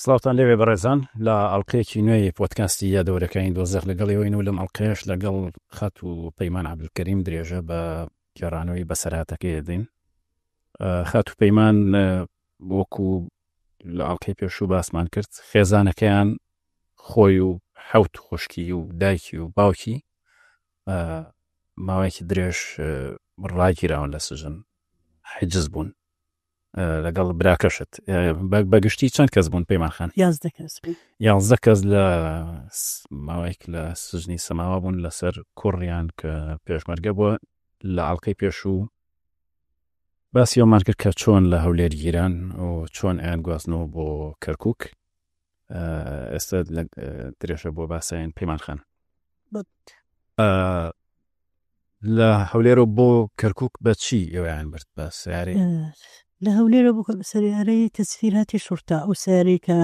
سڵاوتان لێبێ بەڕێزان لە ئەڵلقەیەکی نوێی پۆدکاستی یادەوەرەکانی دۆزەخ لەگەڵ ئێوەین و لەم ئەڵلقەیەش لەگەڵ خاتوو پەیمان عەبدولکەریم درێژە بە گێڕانەوەی بەسەرهاتەکەی دەدەین. خاتوو پەیمان وەکو لە ئەڵلقەی پێشوو باسمان کرد خێزانەکەیان خۆی و حەوت خوشکی و دایکی و باوکی ماوەیەکی درێژ ڕاگیراون لە سجن حجز بوون لەگەڵ براکەشت بەگشتی چەند کەس بوون پەیمان خان؟ یازدە کەس بوون. یازدە کەس لە ماوەیەک لە سجنی سەماوە بوون لەسەر کوڕیان کە پێشمەرگە بووە لە ئەڵلقەی پێشوو باسی ئەومان کرد کە چۆن لە هەولێر گیران و چۆن ئەیان گواستنەوە بۆ کەرکک ئێستا درێژە بۆ باسەین پەیمان خان. لە هەولێرەوە بۆ کەرکک بە چی ئێوەیان برد بە سیارەی؟ لە هەولێرەوە بۆ بە سەیارەی تەسفیراتی شورتە ئەو سیارەی کە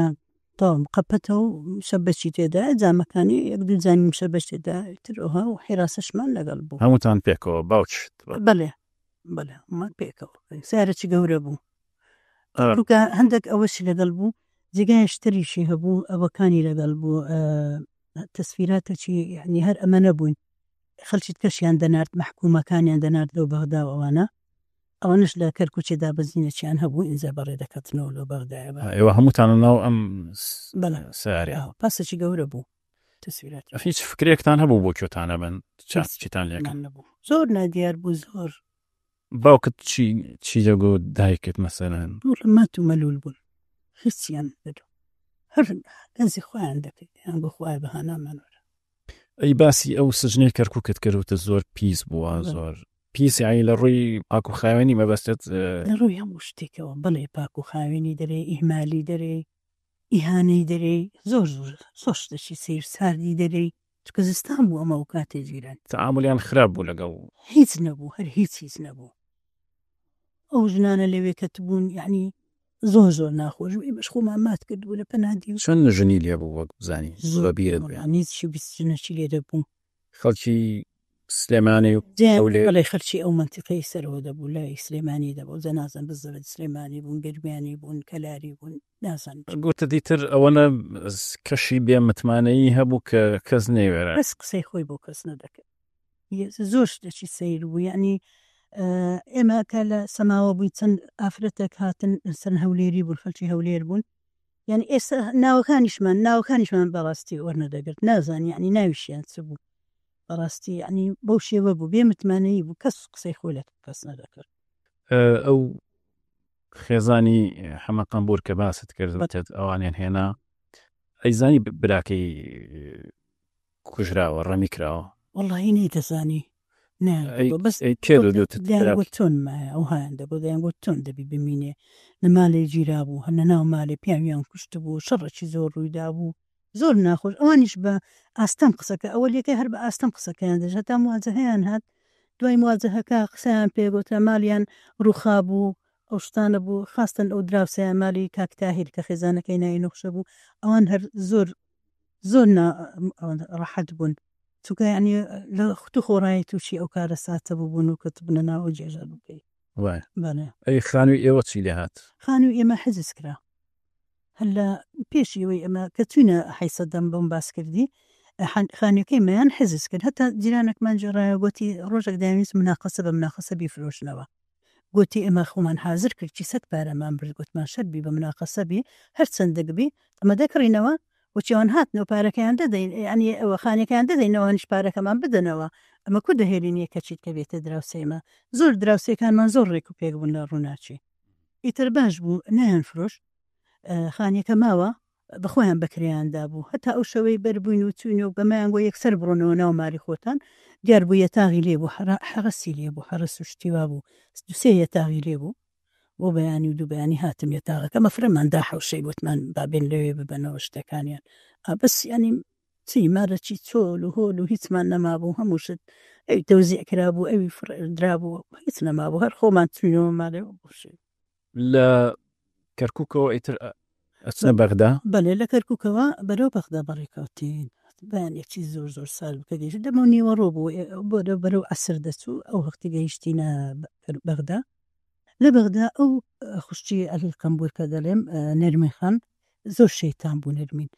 تەواو مقەپەتە و مشەبەکی تێدا جامەکانی یەک دوو جامی مشەبەک تێدا تر ئەوها و حیراسەشمان لەگەڵ بوو. هەمووتان پێکەوە باوکیشت؟ بەڵێ بەڵێ هەموومان پێکەوە سیارەکی گەورە بوو چونکە هەندێک ئەوەشی لەگەڵ بوو جێگایش تریشی هەبوو ئەوەکانی لەگەڵ بوو تەسفیراتەکی یعنی هەر ئەمە نەبووین خەلکی تکەشیان دەنارد مەحکومەکانیان دەنارد لۆ بەغدا و ئەوانە ئەوانەش لە کەرکوکێ دابەزینەکیان هەبوو ئینجا بەڕێ دەکەتنەوە لۆ بەغدایە بە. ئێوە هەمووتان لە ناو ئەم بەڵێ سەیارەیە؟ پاسێکی گەورە بوو تەسویرات. هیچ فکرێکتان هەبوو بۆ کوێتان ئەبەن؟ چیتان لێکەن؟ نەبوو زۆر نادیار بوو زۆر. باوکت چی چی دەگوت دایکت مەسەلەن؟ وەڵا مات و مەلوول بوون هیچیان نەدەگوت هەر گەنجی خۆیان دەکرد دەیان گوت خوایە بە هانامان وەرە. ئەی باسی ئەو سجنەی کەرکوکت کرد وتت زۆر پیس بووە زۆر پیس یانی لە ڕووی پاک و خاوێنی مەبەستت؟ لە ڕووی هەموو شتێکەوە بەڵێ پاک و خاوێنی دەرێ ئیهمالی دەرێ ئیهانەی دەرێ زۆر زۆر زۆر شتێکی سەیر ساردی دەرێ چونکە زستان بوو ئەمە ئەو کاتەی جیران. تەعامولیان خراپ بوو لەگەڵ. هیچ نەبوو هەر هیچ هیچ نەبوو. ئەو ژنانە لەوێ کەتبوون یەعنی زۆر زۆر ناخۆش بوو ئێمەش خۆمان مات کردبوو لە پەنا دیو. چەند ژنی لێ بوو وەک بزانی زۆر بە بیرت بێ؟ نزیکی 20 ژنەکی لێ دەبوو. خەڵکی سلێمانی و هەولێر؟ بەڵێ خەلکی ئەو مەنتیقەی سەرەوە دەبوو لای سلێمانی دەبوو جا نازانم بزەبت سلێمانی بوون گەرمیانی بوون کەلاری بوون نازانم چی. گوتت ئیتر ئەوەنە کەشی بێ متمانەیی هەبوو کە کەس نەیوێرا. کەس قسەی خۆی بۆ کەس نەدەکرد. زۆر شتێکی سەیر بوو یەعنی ئێمە کە لە سەماوە بووین چەند ئافرەتێک هاتن چەند هەولێری بوون خەلکی هەولێر بوون یعنی ئێستا ناوەکانیشمان ناوەکانیشمان بەڕاستی وەرنەدەگرت نازان یعنی ناویشیان چ بوو بەڕاستی یعنی بەو شێوە بوو بێ متمانەیی بوو کەس قسەی خۆی لە کەس نەدەکرد. ئەو خێزانی حەمە قەمبوور کە باست کرد وتت ئەوانیان هێنا ئەیزانی براکەی کوژراوە ڕەمی کراوە. وەڵاهی نەیدەزانی نەیان بەس ئەی کێ دەگوتت دەیان گوت چۆن مایە ئەوهایان دەگوت دەیان گوت چۆن دەبی بمینێ لە مالێ گیرابوو هەر لە ناو مالێ پیاویان کوشتبوو شەڕێکی زۆر ڕووی دابوو زۆر ناخۆش ئەوانیش بە ئاستەم قسەکە ئەوەلیەکەی هەر بە ئاستەم قسەکەیان دەژ هەتا مواجەهەیان هات دوای مواجەهەکە قسەیان پێ گوترا مالیان ڕووخابوو ئەو شتانە بوو خاستەن ئەو دراوسێیان مالی کاک تاهیر کە خێزانەکەی ناوی نوخشە بوو ئەوان هەر زۆر زۆر نا ڕەحەت بوون چونکە یانی لە خوت و خۆڕایی تووشی ئەو کارەساتە بووبوون و کەوتبوونە ناو ئەو جێژەڵوکەی. وایە. بەڵێ. ئەی خانووی ئێوە چی لێ هات؟ خانووی ئێمە حجز کرا. هەر لە پێشی ئەوەی ئێمە کە چووینە حەی سەدام بۆم باس کردی خانووەکەی مەیان حجز کرد. هەتا جیرانەکمان گێڕایەوە گۆتی ڕۆژێک دەیانویست مناقەسە بە مناقەسە بیفرۆشنەوە. گۆتی ئێمە خۆمان حازر کرد کیسەک پارەمان برد گۆتمان شەرت بی بە مناقەسە بی هەر چەندەک بی ئەمە دەکڕینەوە وەچی ئەوان هاتنەوە پارەکەیان دەدەین یانی ئەوە خانیەکەیان دەدەینەوە ئەوانیش پارەکەمان بدەنەوە ئەمە کو دەهێلین یەکەچیت کە بێتە دراوسێمە زۆر دراوسێکانمان زۆر ڕێک و پێک بوون لە ڕووناکی ئیتر باش بوو نەیان فرۆشت خانیەکە ماوە بە خۆیان بە کرێیان دابوو. هەتا ئەو شەوەی بەر بووین و چووین و بەمەیان گۆ یەکسەر بڕۆنەوە ناو ماری خۆتان. دیار بوو یەتاغی لێ بوو، حەرەسی لێ بوو، حەرەس و شتی وا بوو. دوو سێ یەتاغی لێ بوو. بۆ بەیانی و دوو بەیانی هاتم یەتاغەکە مەفرەمان دا حەوشەی وتمان با بێن لەوێ ببەنەوە شتەکانیان. ئا بەس یانی چی مارەچی چۆل و هۆل و هیچمان نەمابوو هەموو شت ئەوی تەوزیع کرابوو ئەوی فڕێ درابوو هیچ نەمابوو هەر خۆمان چووینەوە مالێ و بۆ شوێ. لە کەرکوکەوە ئیتر ئەچنە بەغدا؟ بەلێ لە کەرکوکەوە بەرەو بەغدا بەڕێکەوتین. بەیانێکی زۆر زۆر سارد بوو کە گەیشتین دەمەو نیوەڕۆ بوو بەرەو بەرەو عەسر دەچوو ئەو وەختی گەیشتینە بەغدا. لە بەغدا ئەو خوشکی عەلی قەمبوور کە دەڵێم نەرمین خان. زۆر شەیتان بوو نەرمین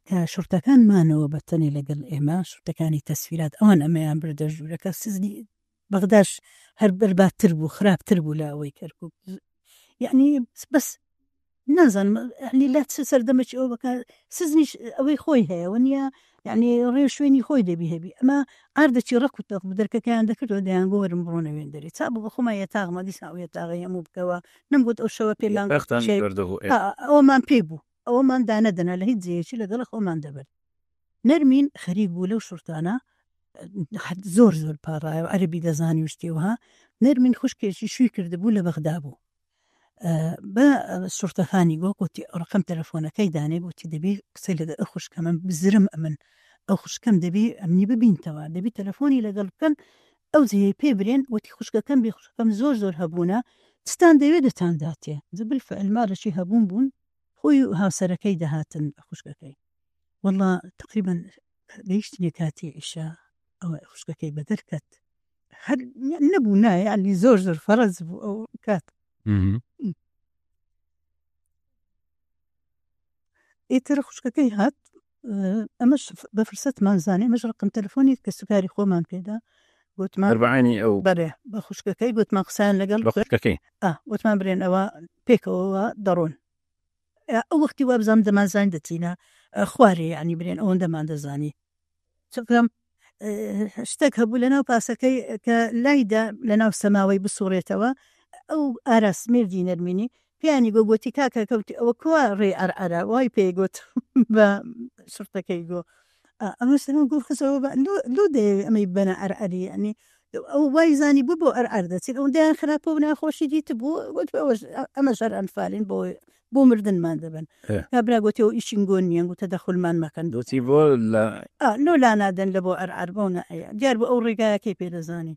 کە شورتەکان مانەوە بە تەنێ لەگەڵ ئێمە شورتەکانی تەسفیرات ئەوان ئەمەیان بردە ژوورەکە سزنی بەغداش هەر بەربادتر بوو خراپتر بوو لە ئەوەی کەرکوک یعنی بەس نازانم یعنی لە چ سەردەمێکی ئەو بەکار سزنیش ئەوەی خۆی هەیە وەنیە یعنی ڕێ شوێنی خۆی دەبی هەبی ئەمە ئاردەکی ڕق و تەق بوو دەرکەکەیان دەکردەوە دەیانگۆ وەرن بڕۆنە وێندەرێ چا بوو بە خۆمان یەتاغمە دیسان ئەو یەتاغەی هەموو بکەوە نەمگوت ئەو شەوە پێمان یەتاغتان شێ بردەوە ئێ ئا ئەوەمان پێ بوو ئەوەمان دانەدەنا لە هیچ جێیەکی لەگەڵ خۆمان دەبرد نەرمین خەریک بوو لەو شورتانە زۆر زۆر پاڕایەوە عەرەبی دەزانی و شتی وەها نەرمین خوشکێکی شووی کردبوو لە بەغدا بوو بە شورتەکانی گۆ گوتی ڕقم تەلەفۆنەکەی دانێ گوتی دەبی قسەی لەگەڵ ئەو خوشکەمە بزرم ئەمن ئەو خوشکەم دەبی ئەمنی ببینتەوە دەبی تەلەفۆنی لەگەڵ بکەن ئەو جێیەی پێ برێن وتی خوشکەکەم بێ خوشکەکەم زۆر زۆر هەبوونە چتان دەوێ دەتان داتێ بالفعل ماڵێکی هەبوون بوون خۆی و هاوسەرەکەی دەهاتن خوشکەکەی واللە تقریبا گەیشتنی کاتی عیشا ئەوە خوشکەکەی بەدەر کەت هەر نەبوو نا یعنی زۆر زۆر فەرەز بوو ئەو کات ئیتر خوشکەکەی هات ئەمەش بە فرسەتمان زانی ئەمەش ڕقم تەلەفۆنی کەسوکاری خۆمان پێدا گوتمان هەر بە عەینی ئەو بەرێ بە خوشکەکەی گوتمان قسەیان لەگەڵ بە خوشکەکەی ئا وتمان برێن ئەوە پێکەوە دەڕۆن ئەو وەختی وابزانم دەمانزانی دەچینە خوارێ یعنی برێن ئەوەندەمان دەزانی چونکە شتێک هەبوو لەناو پاسەکەی کە لایدا لەناو سەماوەی بسوڕێتەوە ئەو ئاراس مێردی نەرمینی پێیانی گۆ گۆتی کاکە کەوتی ئەوە کوا ڕێی عەرعەرە وای پێی گۆت بە شرتەکەی گۆ ئەمە سەرم گۆ خزەوە بە لۆ لۆ دەیەوێ ئەمەی بەنە عەرعەری یعنی ئەو وای زانی بوو بۆ عەرعەر دەچین ئەوەندەیان خراپە و ناخۆشی دیتبوو گوت ئەوەش ئەمەش هەر ئەنفالین بۆ بۆ مردنمان دەبەن. کابرا گۆتی ئەو ئیشین گۆ نییە گوتە دەخولمان مەکەن. گۆتی بۆ لە. ئا لۆ لانادەن لە بۆ عەرعەر بۆ نە ئەیە. دیار بوو ئەو ڕێگایەکەی پێ دەزانی.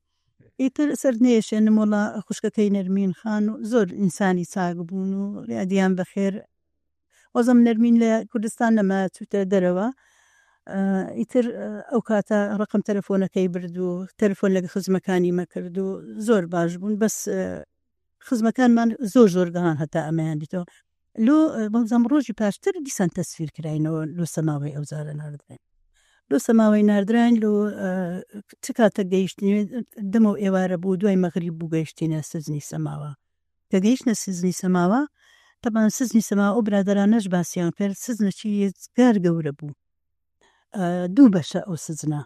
ئیتر سەر نەیەشێنم وەڵا خوشکەکەی نەرمین خان و زۆر ئینسانی چاک بوون و یادیان بەخێر. وەزم نەرمین لە کوردستان نەما چووتە دەرەوە. ئیتر ئەو کاتە ڕقم تەلەفۆنەکەی برد و تەلەفۆن لەگە خزمەکانی مەکرد و زۆر باش بوون بەس خزمەکانمان زۆر زۆر گەڕان هەتا ئەمەیان دیتەوە لۆ بەڵزام ڕۆژی پاشتر دیسان تەسفیر کراینەوە لۆ سەماوەی ئەو جارە ناردراین لۆ سەماوەی ناردراین لۆ چ کاتە گەیشتنی دەمە و ئێوارە بوو دوای مەغریب بوو گەیشتینە سجنی سەماوە کە گەیشتە سجنی سەماوە تەبان سجنی سەماوە ئەو برادەرانەش باسیان کرد سجنەکی یەجگار گەورە بوو دوو بەشە ئەو سجنە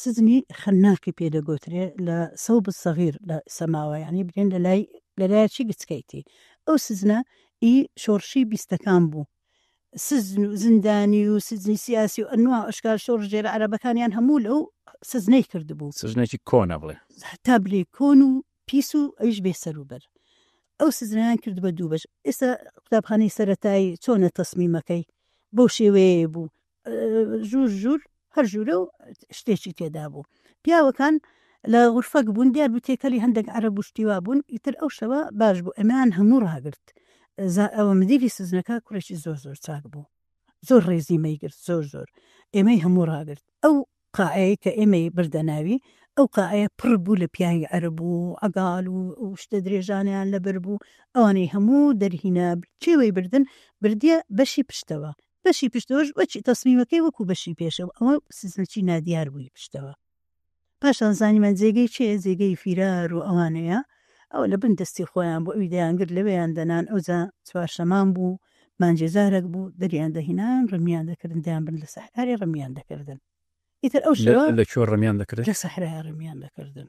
سجنی خەناقی پێ دەگۆترێ لە سەوب سەغیر لە سەماوە یانی برێن لە لای لە لایەکی گچکەیتی ئەو سجنە ئی شۆڕشی بیستەکان بوو سجن و زیندانی و سجنی سیاسی و ئەنواع ئەشکال شۆڕشگێرە عەرەبەکانیان هەموو لەو سجنەی کردبوو. سجنێکی کۆنە بڵێ. تا بلێ کۆن و پیس و ئەویش بێ سەروبەر. ئەو سجنەیان کرد بە دوو بەش. ئێستا قوتابخانەی سەرەتایی چۆنە تەسمیمەکەی بەو شێوەیەی بوو. ژوور ژوور هەر ژوورە و شتێکی تێدا بوو پیاوەکان لە غورفەک بوون دیار بوو تێکەلی هەندێک عەرەب و شتی وا بوون ئیتر ئەو شەوە باش بوو ئەمەیان هەموو ڕاگرت ئەوە مدیری سزنەکە کوڕێکی زۆر زۆر چاک بوو زۆر ڕێزی مەیگرت زۆر زۆر ئێمەی هەموو ڕاگرت ئەو قاعەیەی کە ئێمەی بردە ناوی، ئەو قاعەیە پڕ بوو لە پیاوی عەرەب و عەگال و ئەو شتە درێژانەیان لەبەر بوو، ئەوانەی هەموو دەرهینا، کێوەی بردن، بردیە بەشی پشتەوە، بەشی پشتەوەش وەکی تەسمیمەکەی وەکوو بەشی پێشەوە، ئەوە سزنەکی نادیار بووی پشتەوە. پاشان زانیمان جێگەی کێیە، جێگەی فیرار و ئەوانەیە، ئەوە لە بن دەستی خۆیان بوو، ئەوی دەیانگرت لەوێیان دەنان، ئەوجا چوارشەمان بوو، مانگێ جارەک بوو، دەریان دەهینان، ڕمیان دەکردن، دەیانبردن لە سەحرارێ ڕمیان دەکردن. ئیتر ئەو شەوە لە کوێ ڕمیان دەکردن؟ لە سەحرایە ڕمیان دەکردن.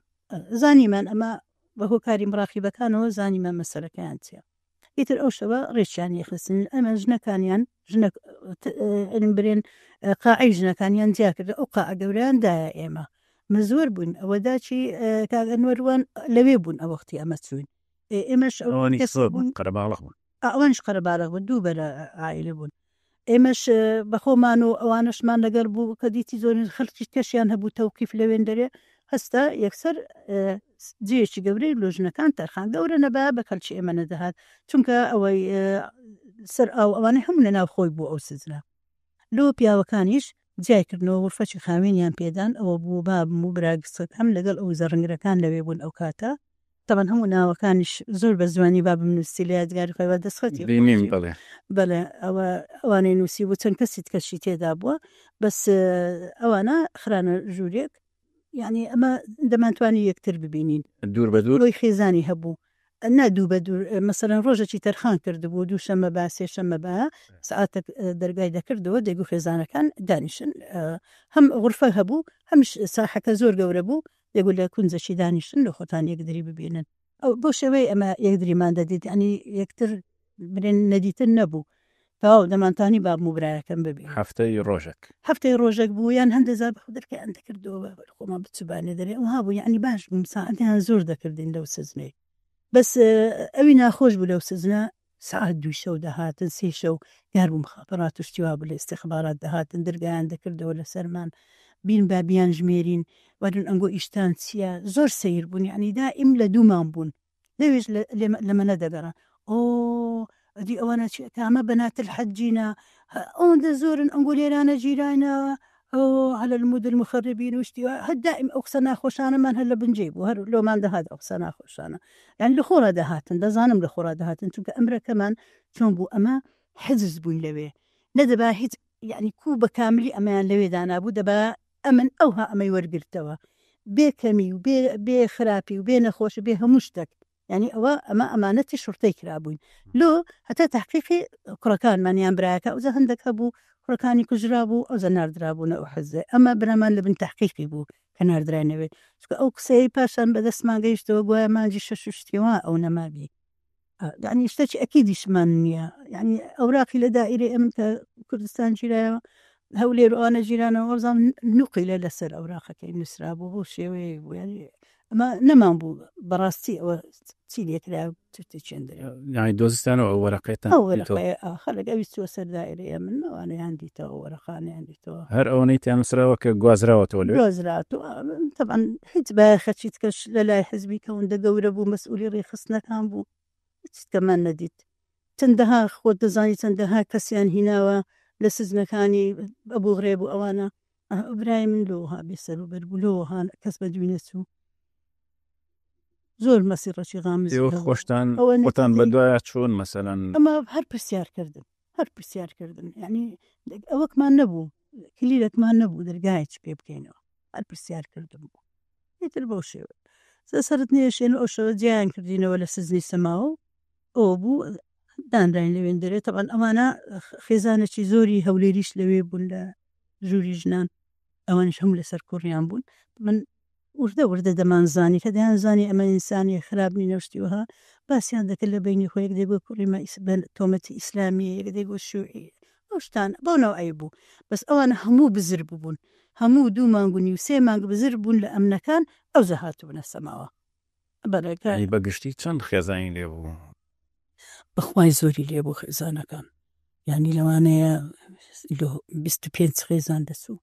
زانیمان ئەمە بە هۆکاری مڕاقیبەکانەوە زانیمان مەسەلەکەیان چییە. ئیتر ئەو شەوە ڕێکیان یەخستن ئەمە ژنەکانیان ژنە برێن قاعەی ژنەکانیان جیا کرد ئەو قاعە گەورەیان دایە ئێمە مە زۆر بووین ئەوە داچی کاک ئەنوەروان لەوێ بوون ئەو وەختی ئەمە چوین ئێمەش ئەوانی زۆر بوون قەرەباڵغ بوون ئەوانیش قەرەباڵغ بوون دوو بەرە عائیلە بوون ئێمەش بەخۆمان و ئەوانەشمان لەگەڵ بوو کە دیتی زۆر خەڵکی کەشیان هەبوو تەوقیف لەوێن دەرێ هەستا یەکسەر جێیەکی گەورەی لۆ ژنەکان تەرخان گەورە نەبا بە کەلکی ئێمە نەدەهات چونکە ئەوەی سەر ئاو ئەوانەی هەموو لەناو خۆی بوو ئەو سجنە لۆ پیاوەکانیش جیای کردنەوە غورفەکی خاوێنیان پێدان ئەوە بوو بابم و برا گسکەکەم لەگەڵ ئەو زەڕنگرەکان لەوێ بوون ئەو کاتە. تەبعەن هەموو ناوەکانیش زۆر بە زوانی بابم نووسی لە یادگاری خۆی بە دەستخەتی بینیم بەڵێ. بەڵێ ئەوە ئەوانەی نووسی بوو چەند کەسی تکەشی تێدا بووە بەس ئەوانە خرانە ژوورێک یعنی ئەمە دەمانتوانی یەکتر ببینین. دوور بە دوور؟ خۆی خێزانی هەبوو نا دوو بە دوور مەسەلەن ڕۆژەکی تەرخان کردبوو دوو شەمە با سێ شەمە با سەعاتێک دەرگای دەکردەوە دەیگوت خێزانەکان دانیشن هەم غورفە هەبوو هەمیش ساحەکە زۆر گەورە بوو دەیگوت لە کونجەکی دانیشن لە خۆتان یەکدری ببینن ئەو بەو شێوەیە ئێمە یەکدریمان دەدیت یعنی یەکتر برێن نەدیتن نەبوو تەواو دەمانتوانی بابم و برایەکەم ببینین. هەفتەی ڕۆژێک. هەفتەی ڕۆژێک بوو یان هەندێ جار بە دەرکەیان دەکردەوە بە خۆمان بچوبانە دەرێ ئەوها بوو یعنی باش بوو مساعدەیان زۆر دەکردین لەو سزنەی بەس ئەوی ناخۆش بوو لەو سزنە سەعات دووی شەو دەهاتن سێی شەو دیار بوو مخابەرات و شتی وا بوو لە ئیستیخبارات دەهاتن درگایان دەکردەوە لەسەرمان بین با بیان ژمێرین وەرن ئەنگۆ ئیشتان چییە زۆر سەیر بوون یعنی دائیم لە دوومان بوون لەوێش لەمە نەدەگەڕان ئۆ ئەدی ئەوانە چی کامە بەنات الحەجینە ئەوەندە زۆرن ئەنگۆ لێرانە گیرانە ئۆ على المود المخربین و شتی وا هەر دائیم ئەو قسە ناخۆشانەمان هەر لە بنجەی بوو هەر لۆمان دەهات ئەو قسە ناخۆشانە یعنی لە خۆڕا دەهاتن دەزانم لە خۆڕا دەهاتن چونکە ئەمرەکەمان چۆن بوو ئەمە حجز بووین لەوێ نەدەبا هیچ یعنی کوو بە کاملی ئەمەیان لەوێ دانابوو دەبا ئەمن ئەوها ئەمەی وەرگرتەوە بێ کەمی و بێ بێ خراپی و بێ نەخۆشی بێ هەموو شتەک یانی ئەوە ئەمە ئەمانەتی شورتەی کرابووین لۆ هەتا تەحقیقی کوڕەکانمان یان برایەکە ئەوجا هەندێک هەبوو کوڕەکانی کوژرابوو ئەوجا ناردرابوونە ئەو حزبێ ئەمە برامان لە بن تەحقیقی بوو کە ناردراینەوێ چونکە ئەو قسەیەی پاشان بەدەستمان گەیشتەوە گوایە مانگی شەش و شتی وا ئەو نەمابی یعنی شتێکی ئەکیدیشمان نییە یعنی ئەوراقی لە دائیرەی ئەمن کە کوردستان گیرایەوە هەولێر و ئەوانە گیرانەوە وابزانم نوقیلە لەسەر ئەوراقەکەی نووسرابوو بەو شێوەیە بوو یعنی ئەمە نەمان بوو بەڕاستی ئەوە چی لێکرا چێندرێ یعنی دۆزیتانەوە ئەو وەرەقەیتان ئەو وەرەقەیە خەڵک ئەوی چووە سەر دائیرەی ئەمن ئەوانەیان دیتەوە وەرەقانیان دیتەوە هەر ئەوەنەی تیا نووسراوە کە گوازراوەتەوە لەوێ گوازراوەتەوە تەبعەن هیچ بایەخەکی تکەش لە لای حزبی کە ئەوەندە گەورە بوو مەسئولی ڕێکخستنەکان بوو هیچ تکەمان نەدیت چەندەها خۆت دەزانی چەندەها کەسیان هیناوە لە سجنەکانی ئەبوغرێب و ئەوانە برای من لۆ وەها بێ سەروبەر بوو لۆ وەها کەس بە دوی نەچوو زۆر مەسی ڕەشی غامز ئێوە هەبوو. خۆشتان ئەوە خۆتان نەتیجەی بە دوایە چوون مەسەلەن ئەمە هەر پرسیار کردن هەر پرسیار کردن یعنی ئەوەکمان نەبوو کلیلێکمان نەبوو دەرگایەکی پێ بکەینەوە هەر پرسیار کردن بوو ئیتر بەو شێوە سەرت نەیەشێن و ئەو شەوە جیایان کردینەوە لە سجنی سەماوە و ئەوە بوو دانراین لەوێن دەرێ تەبعەن ئەوانە خێزانێکی زۆری هەولێریش لەوێ بوون لە ژووری ژنان ئەوانیش هەموو لەسەر کوڕیان بوون من وردە وردە دەمانزانی کە دەیانزانی ئەمە ئینسانی خراپ نینە و شتی وەها باسیان دەکرد لە بەینی خۆ یەک دەیگوت کوڕی مە بە تۆمەتی ئیسلامیە یەک دەیگوت شیوعی ئەو شتانە بەو نەوعەی بوو بەس ئەوان هەموو بزر ببوون هەموو دوو مانگ و نیو سێ مانگ بزر بوون لە ئەمنەکان ئەوجا هاتبوونە سەماوە بەڵێ کە یانی بە گشتی چەند خێزانی لێ بوو؟ بەخوای زۆری لێ بوو خێزانەکان یانی لەوانەیە لۆ 25 خێزان دەچوو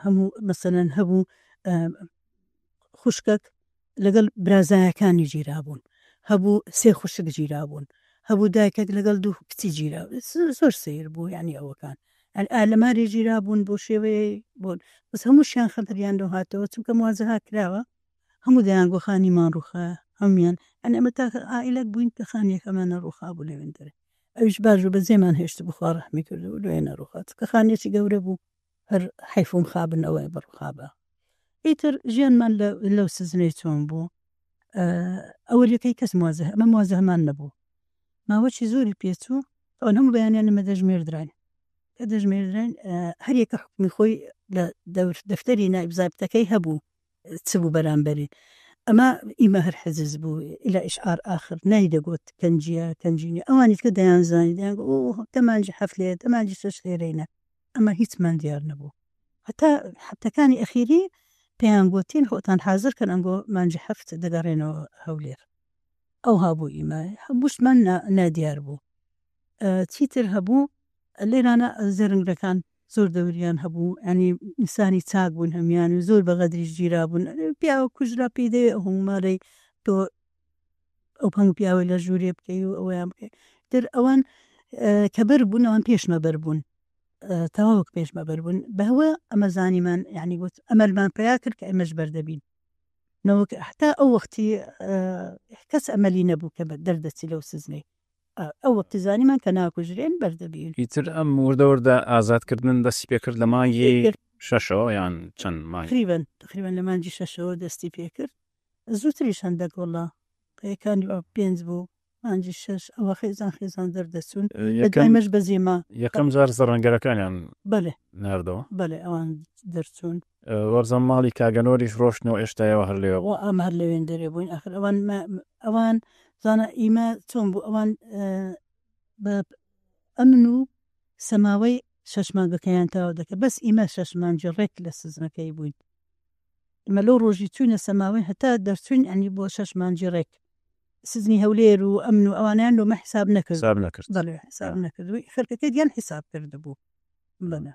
هەموو مەسەلەن هەبوو خوشکەک لەگەڵ برازایەکانی گیرابوون هەبوو سێ خوشک گیرابوون هەبوو دایکێک لەگەڵ دوو کچی گیرا زۆر سەیر بوو یعنی ئەوەکان لە مارێ گیرابوون بۆ شێوەیە بوون بەس هەمووشیان خەتەریان لۆ هاتەوە چونکە مواجهە کراوە هەموو دەیانگۆ خانیمان ڕووخا هەموویان یعنی ئەمە تاکە عائیلەک بووین کە خانیەکەمان نەڕووخا بوو لەوێن دەرێ ئەویش باش بوو بەجێمان هێشتبوو خوا ڕەحمی کردبوو لۆیە نەڕووخا چونکە خانیەکی گەورە بوو هەر حەیف و مخابن ئەوەیە بڕوخابە ئیتر ژیانمان لەو سزنەی چۆن بوو ئەوەلیەکەی کەس موازە ئەمە موازەمان نەبوو ماوەکی زۆری پێچوو ئەو هەموو بەیانیان لەمە دەژمێردراین کە دەژمێردراین هەریەکە حکومی خۆی لە دەفتەری نایب زابتەکەی هەبوو چ بوو بەرامبەری ئەمە ئیمە هەر حزز بوو ئیلا ئیشعار ئاخر نایدەگوت کەنجیە کەنجی نیە ئەوانی تکە دەیانزانی دەیانگوت ئۆ دەمانجی حەفت لێرە دەمانجی شەش لێرەینە ئەمە هیچمان دیار نەبوو هەتا هەفتەکانی ئەخیری پێیان گوتین خۆتان حازر کەن ئەنگۆ مانجی حەفت دەگەڕێنەوە هەولێر ئەوها بوو ئیمە هەمووشمان نادیار بوو چیتر هەبوو لێرانە زێرنگەکان زۆر دەوریان هەبوو ینی ئینسانی چاک بوون هەمیان و زۆر بە غەدریش گیرا بوون پیاوە کوژرا پێی دەوێ ئەو هەموو مالەی تۆ ئەو پەنگ پیاوەی لە ژوورێ بکەی و ئەویان بکەی تر ئەوان کە بەر بوون ئەوان پێشمە بەر بوون تەواوک پێشمە بەر بوون بەوە ئەمە زانیمان یعنی گوت ئەمەلمان پیا کرد کە ئێمەش بەردەبین. نەوەک هەتا ئەو وەختی کەس ئەمەلی نەبوو کە دەردەچی لەو سزنەی. ئەو وەختی زانیمان کە ناکوژرێن بەردەبین. ئیتر ئەم وردە وردە ئازادکردن دەستی پێکرد لە مانگی شەشەوە یان چەند مانگ؟ تقریبا تقریبا لە مانگی شەشەوە دەستی پێکرد. زووتریش هەندەک وەڵا پێکانی پێنج بوو مانگی شەش ئەوە خێزان خێزان دەردەچوون. لە دوای مەش بەجێما. یەکەم جار زەڕەنگەرەکانیان بەلێ ناردەوە؟ بەلێ ئەوان دەرچوون. وەرزان ماڵی کاگەنۆریش ڕۆشتنەوە ئێشتا ئێوە هەر لەوێ بوون؟ ئەمە هەر لەوێن دەرێ بووین. ئاخر ئەوان ئەوان زانە ئیمە چۆن بوو ئەوان بە ئەمن و سەماوەی شەش مانگەکەیان تەواو دەکرد بەس ئیمە شەش مانگی ڕێک لە سزنەکەی بووین. ئیمە لەو ڕۆژی چووینە سەماوەی هەتا دەرچووین یانی بۆ شەش مانگی ڕێک سزنی هەولێر و ئەمن و ئەوانیان لۆمە حساب نەکرد. حساب نەکرد. بەڵێ حساب نەکرد و خەلکەکەی دیان حساب کردبوو. بەڵێ.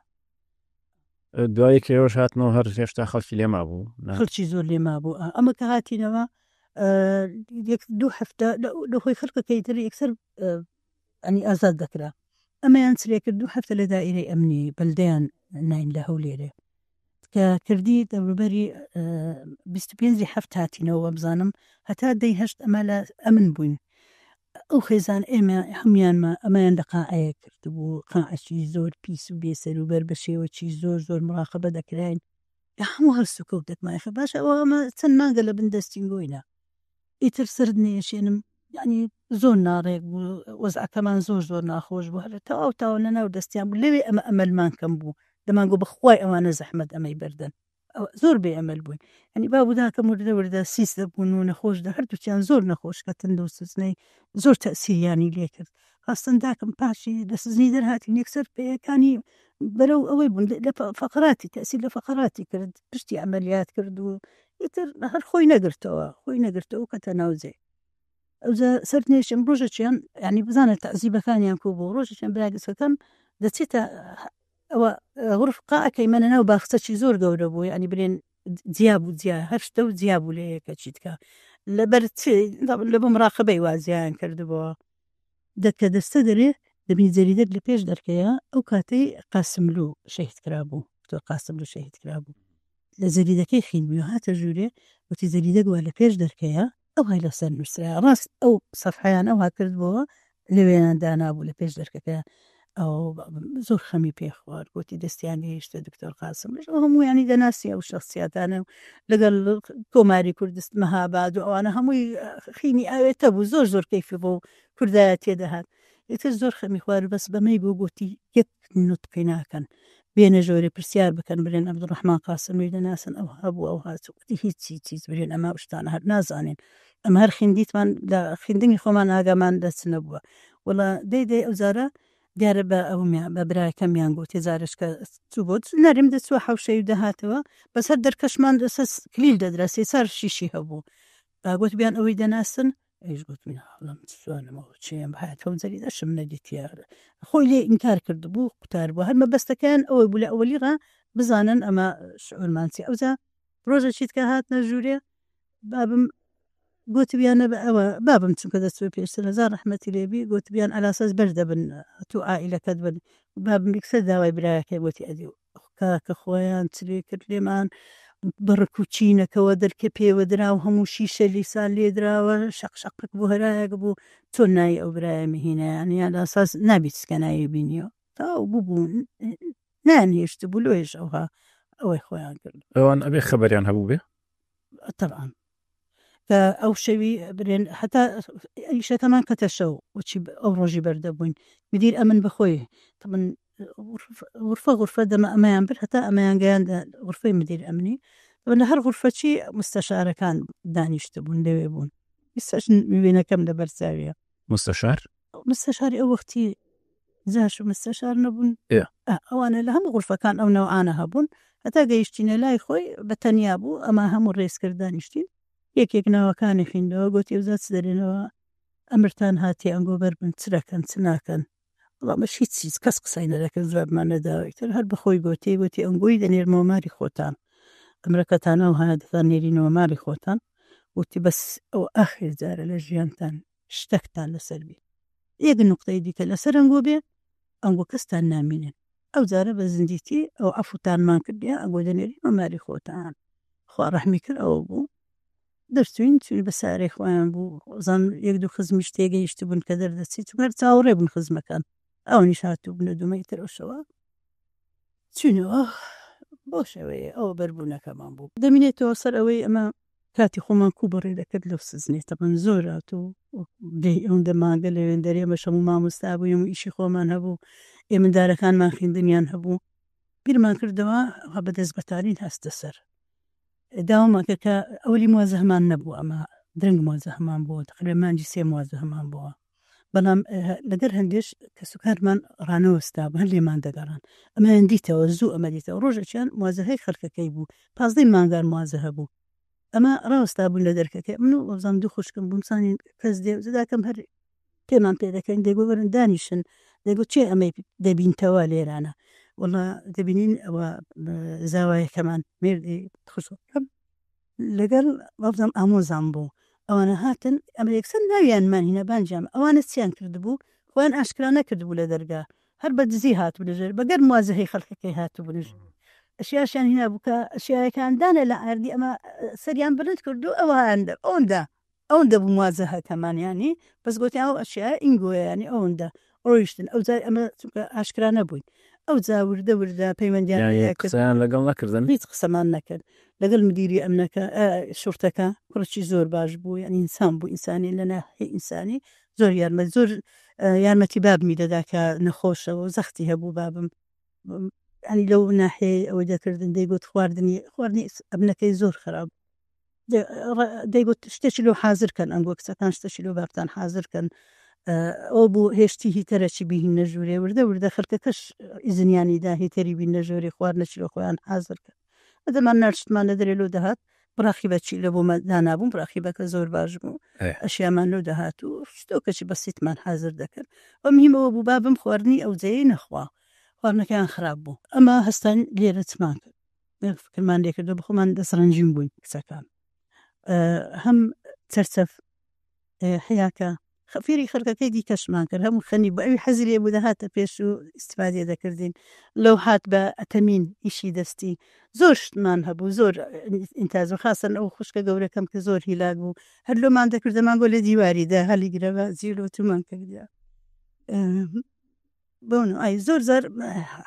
دوایی کە ئێوەش هاتنەوە هەر هێشتا خەڵکی لێ مابوو؟ خەڵکی زۆر لێ مابوو. ئەمە کە هاتینەوە یەک دوو هەفتە لە خۆی خەڵکەکەی تر یەکسەر ئەنی ئازاد دەکرا. ئەمەیان چ لێ کرد دوو هەفتە لە دائیرەی ئەمنی بەلدەیان ناین لە هەولێرێ کە کردی دەوروبەری 25 هەفت هاتینەوە وابزانم هەتا دەی هەشت ئەمە لە ئەمن بووین. ئەو خێزان ئێمە هەموویانمان ئەمەیان لە قاعەیەک کردبوو، قاعەکی زۆر پیس و بێسەروبەر بە شێوەکی زۆر زۆر مراقەبە دەکراین، لە هەموو هەڵسوکەوتێکمان ئەخە باشە ئەوە ئەمە چەند مانگە لە بن دەستین گۆینە ئیتر سەرت نەیەشێنم یعنی زۆر ناڕێک بوو وەزعەکەمان زۆر زۆر ناخۆش بوو هەر تەواو تاوە لە ناو دەستیان بوو لەوێ ئەمە ئەمەلمان کەم بوو دەمانگۆ بەخوای ئەوانە زەحمەت ئەمەی بەردەن زۆر بێ ئەمەل بووین یعنی باب و داکەم وردە وردە سیس دەبوون و نەخۆش دە هەردووکیان زۆر نەخۆش کەتن لەو سزنەی زۆر تەئسیریانی لێکرد خاستن داکم پاشی لە سزنی دەرهاتین یەکسەر پێیەکانی بەرەو ئەوەی بوون لە فەقراتی تەئسیر لە فەقراتی کرد پشتی عەمەلیات کرد و ئیتر هەر خۆی نەگرتەوە خۆی نەگرتەوە کەتە ناو جێ ئەوجا سەر نێشم ڕۆژێکیان یعنی بزانە تەعزیبەکانیان کو بوو ڕۆژێکیان برای گچکەکەم دەچێتە ئەوە غرف قاعەکەی مەنە ناو باخچەکی زۆر گەورە بوو یعنی برێن جیا بوو جیا هەر شتە و جیا بوو لە یەکە چیتکە لەبەر چ لە بۆ مراقبەی وا جیایان کردبووە دەکە دەستە دەرێ دەبی جەریدەک لە پێش دەرکەیە ئەو کاتەی قاسملوو شەهید کرابوو دکتۆر قاسملوو شەهید کرابوو لە جەریدەکەی خیندبوو هاتە ژوورێ وتی جەریدەک وا لە پێش دەرکەیە ئەوهای لەسەر نووسرایە ڕاست ئەو سەفحەیان ئەوها کردبۆوە لەوێیان دانابوو لە پێش دەرکەکە ئەو زۆر خەمی پێ خوارد گوتی دەستیان گەیشتە دکتۆر قاسم ئەو هەموویانی دەناسی ئەو شخصیاتانە و لەگەڵ کۆماری کوردست مەهاباد و ئەوانە هەمووی خینی ئاوێتە بوو زۆر زۆر کەیفی بۆ کوردایەتیە دەهات ئیتر زۆر خەمی خوارد بەس بەمەی بوو گوتی یەک نوتقی ناکەن بێنە ژۆرێ پرسیار بکەن برێن عەبدولڕەحمان قاسملوی دەناسن ئەو هەبوو ئەو هات وتی هیچ هیچ هیچ برێن ئەمە شتانە هەر نازانین ئەمە هەر خیندیتمان لە خیندنی خۆمان ئاگامان لە چ نەبووە وەڵا دەی دەی ئەو جارە دیارە بە ئەومیان بە براکەمیان گوتی جارێش کە چوو بۆ نەرم دەچووە حەوشەی و دەهاتەوە بەسەر دەرکەشمان لەسەر کلیل دەدرا سێ چار شیشی هەبوو با گوتبیان ئەوەی دەناسن ئەویش گوتم ناڵم چۆنم ئەوە چێم هاتەوە جەریدەشم نەدیتە خۆی لێ ئینکار کردبوو قوتار بوو هەر مەبەستەکەیان ئەوەی بوو لە ئەوەلی ڕا بزانن ئەمە شعورمان چی ئەوجا ڕۆژە چیتکە هاتنە ژوورێ بابم گوتبیانە بە ئەوە بابم چونکە دەچوە پێشتر هەزار ڕەحمەتی لێبی گوتبیان ئەلاساس بەردەبن تو عائیلەکەت بن بابم یەکسەر داوای برایەکەی گوتی ئەدی کاکە خۆیان چلێ کرد لێمان بە ڕک و چینەکەوە دەرکە پێوە درا و هەموو شیشە لیسان لێدراوە شەق شەقک بوو هەرایەک بوو چۆن ناوی ئەو برایە مهینە یانی یان ئاساس نابی چکە ناوی بینیەوە تەواو بوو نایان هێشت بوو لۆیش ئەوها ئەوەی خۆیان کرد. ئەوان ئەبێ خەبەریان هەبوو بێ؟ تەبعەن کە ئەو شەوی برێن هەتا ئیشەکەمان کەتە شەو وچی ئەو ڕۆژی بەردەبووین مدیر ئەمن بەخۆی تەبن غرفە غرفە دەمە ئەمەیان برد هەتا ئەمەیان گەیاندە غرفەی مدیر ئەمنی لە هەر غرفەچی مستەشارەکان دانیشتبوون لەوێ بوون ئیستاش وێنەکەم لەبەر چاویە. مستەشار؟ مستەشاری ئەو وەختی جاش و مستەشار نەبوون ئەوانە لە هەموو غرفەکان ئەو نەوعانە هەبوون هەتا گەیشتینە لای خۆی بە تەنیا بوو ئەمە هەموو ڕێز کرد دانیشتین یەکێک ناوەکانی خیندەوە گوتی ئەوجا چ دەرێنەوە ئەمرتان هاتیە ئەنگۆ بەر بن چ دەکەن چ ناکەن وەڵا مەش هیچ هیچ کەس قسەی نەدەکرد جوابمان نەداوە ئیتر هەر بەخۆی گۆتی گۆتی ئەنگۆی دەنێرمەوە ماری خۆتان ئەمرەکەتان ئەو هەیە دەتان نێرینەوە ماری خۆتان وتی بەس ئەو ئاخر جارە لە ژیانتان شتەکتان لەسەر بی یەک نوقتەی دیکە لەسەر ئەنگۆ بێ ئەنگۆ کەستان نامینن ئەو جارە بە زیندیتی ئەو عەفوتانمان کردیە ئەنگۆ دەنێرینەوە ماری خۆتان خوا ڕەحمی کرد ئەوە بوو. دەرچووین چووین بە سارەی خۆیان بوو وەزانم یەک دوو خزمیش تێگەیشتبوون کە دەردەچی چونکە هەر چاوەڕێ بوون خزمەکان ئەوانیش هاتووبنە دومەی تر ئەو شەوە چووینەوە بەو شێوەیە ئەوە بەربوونەکەمان بوو. دەمینێتەوە سەر ئەوەی ئەمە کاتی خۆمان کوو بەڕێ دەکرد لەو سزنێ تەبعەن زۆر هاتوو دەی ئەوەندە مانگە لەوێندەرێ ئێمەش هەموو مامۆستا بووین هەموو ئیشی خۆمان هەبوو ئێ مندارەکانمان خوێندنیان هەبوو بیرمان کردەوە ها بە دەست بەتالین هەستە سەر داوامان کرد کە ئەولی موازەهەمان نەبوو ئەمە درەنگ موازەهەمان بووە تقریبا مانگی سێ موازەهەمان بووە بەڵام لەگەر هەندێش کەسوکارمان ڕانەوەستا هەر لێمان دەگەڕان ئەمەیان دیتەوە زوو ئەمە دیتەوە ڕۆژێکیان موازەهەی خەڵکەکەی بوو پازدەی مانگان موازەهە بوو ئەمە ڕاوەستا بوون لە دەرکەکەی من و وەبزانم دوو خوشکم بوون زانین کەس دێ داکەم هەر پێمان پێ دەکەن دەیگۆ وەرن دانیشن دەیگۆ چێ ئەمەی دەبینتەوە لێرانە وەڵا دەبینین ئەوە زاوایەکەمان مێردی خوشکەکەم لەگەڵ وابزانم ئامۆزام بوو ئەوانە هاتن ئەمە یەکسەر ناویانمان هینا بانگیان ئەوانە چیان کردبوو خۆیان ئاشکرا نەکردبوو لە دەرگا هەر بە دزی هاتبوو لە ژێر بەگەر موازەهەی خەڵکەکەی هاتبوون ئەشیاشیان هینا بوو کە ئەشیایەکان دانە لە عەردی ئەمە سەریان بلند کرد و ئەوان ئەوەندە ئەوەندە بوو موازەهەکەمان یانی بەس گۆتیان ئەو ئەشیایە ئینگۆیە یانی ئەوەندە ڕۆیشتن ئەوجا ئەمە چونکە ئاشکرا نەبووین ئەوجا وردە وردە پەیوەندیان یانی پێ کرد. قسەیان لەگەڵ نەکردن؟ هیچ قسەمان نەکرد لەگەڵ مدیری ئەمنەکە شورتەکە کوڕێکی زۆر باش بوو یانی ئینسان بوو ئینسانی لە ناحیەی ئینسانی زۆر یارمە زۆر یارمەتی بابمی دەدا کە نەخۆشە و زەختی هەبوو بابم یانی لەو ناحیەی ئەوەی دەکردن دەیگوت خواردنی خواردنی ئەمنەکەی زۆر خراپ دەیگوت شتێکی لۆ حازر کەن ئەنگۆ کچەکان شتێکی لۆ بابتان حازر کەن ئەو بوو هێشتی هیتەرەکی بهینە ژوورێ وردە وردە خەڵکەکەش ئیزنیانی دا هیتەری بینە ژوورێ خواردنەکی لۆ خۆیان حازر کەن ئەدەمان ناشتمان لە دەرێ لۆ دەهات بڕاخیبەکی لە بۆمە دانابووم ڕاخیبەکە زۆر باش بوو ئەشیامان لۆ دەهات و شتۆکەکی بەسیتمان حازر دەکرد و مهمەوە بوو بابم خواردنی ئەو جێی نەخوا خواردنەکەیان خراپ بوو ئەمە هەستان لێرە چمان کرد فکرمان لێکردەوە بەخۆمان دەستڕەنگین بووین کچەکان هەم چەرچەف حیاکە فێری خەڵکەکەی دیکەشمان کرد هەموو خەنی بۆ ئەوی حەزی لێ بوو دەهاتە پێش و ئیسفادە دەکردین لەو هات بە ئەتەمین ئیشی دەستی زۆر شتمان هەبوو زۆر ئینتاج و خاسەن ئەو خوشکە گەورەکەم کە زۆر هیلاک بوو هەر لۆمان دەکرد دەمانگۆ لە دیواریدا هەلی گرەبە جیلۆتومان کردیا بەو نەوعەی زۆر جار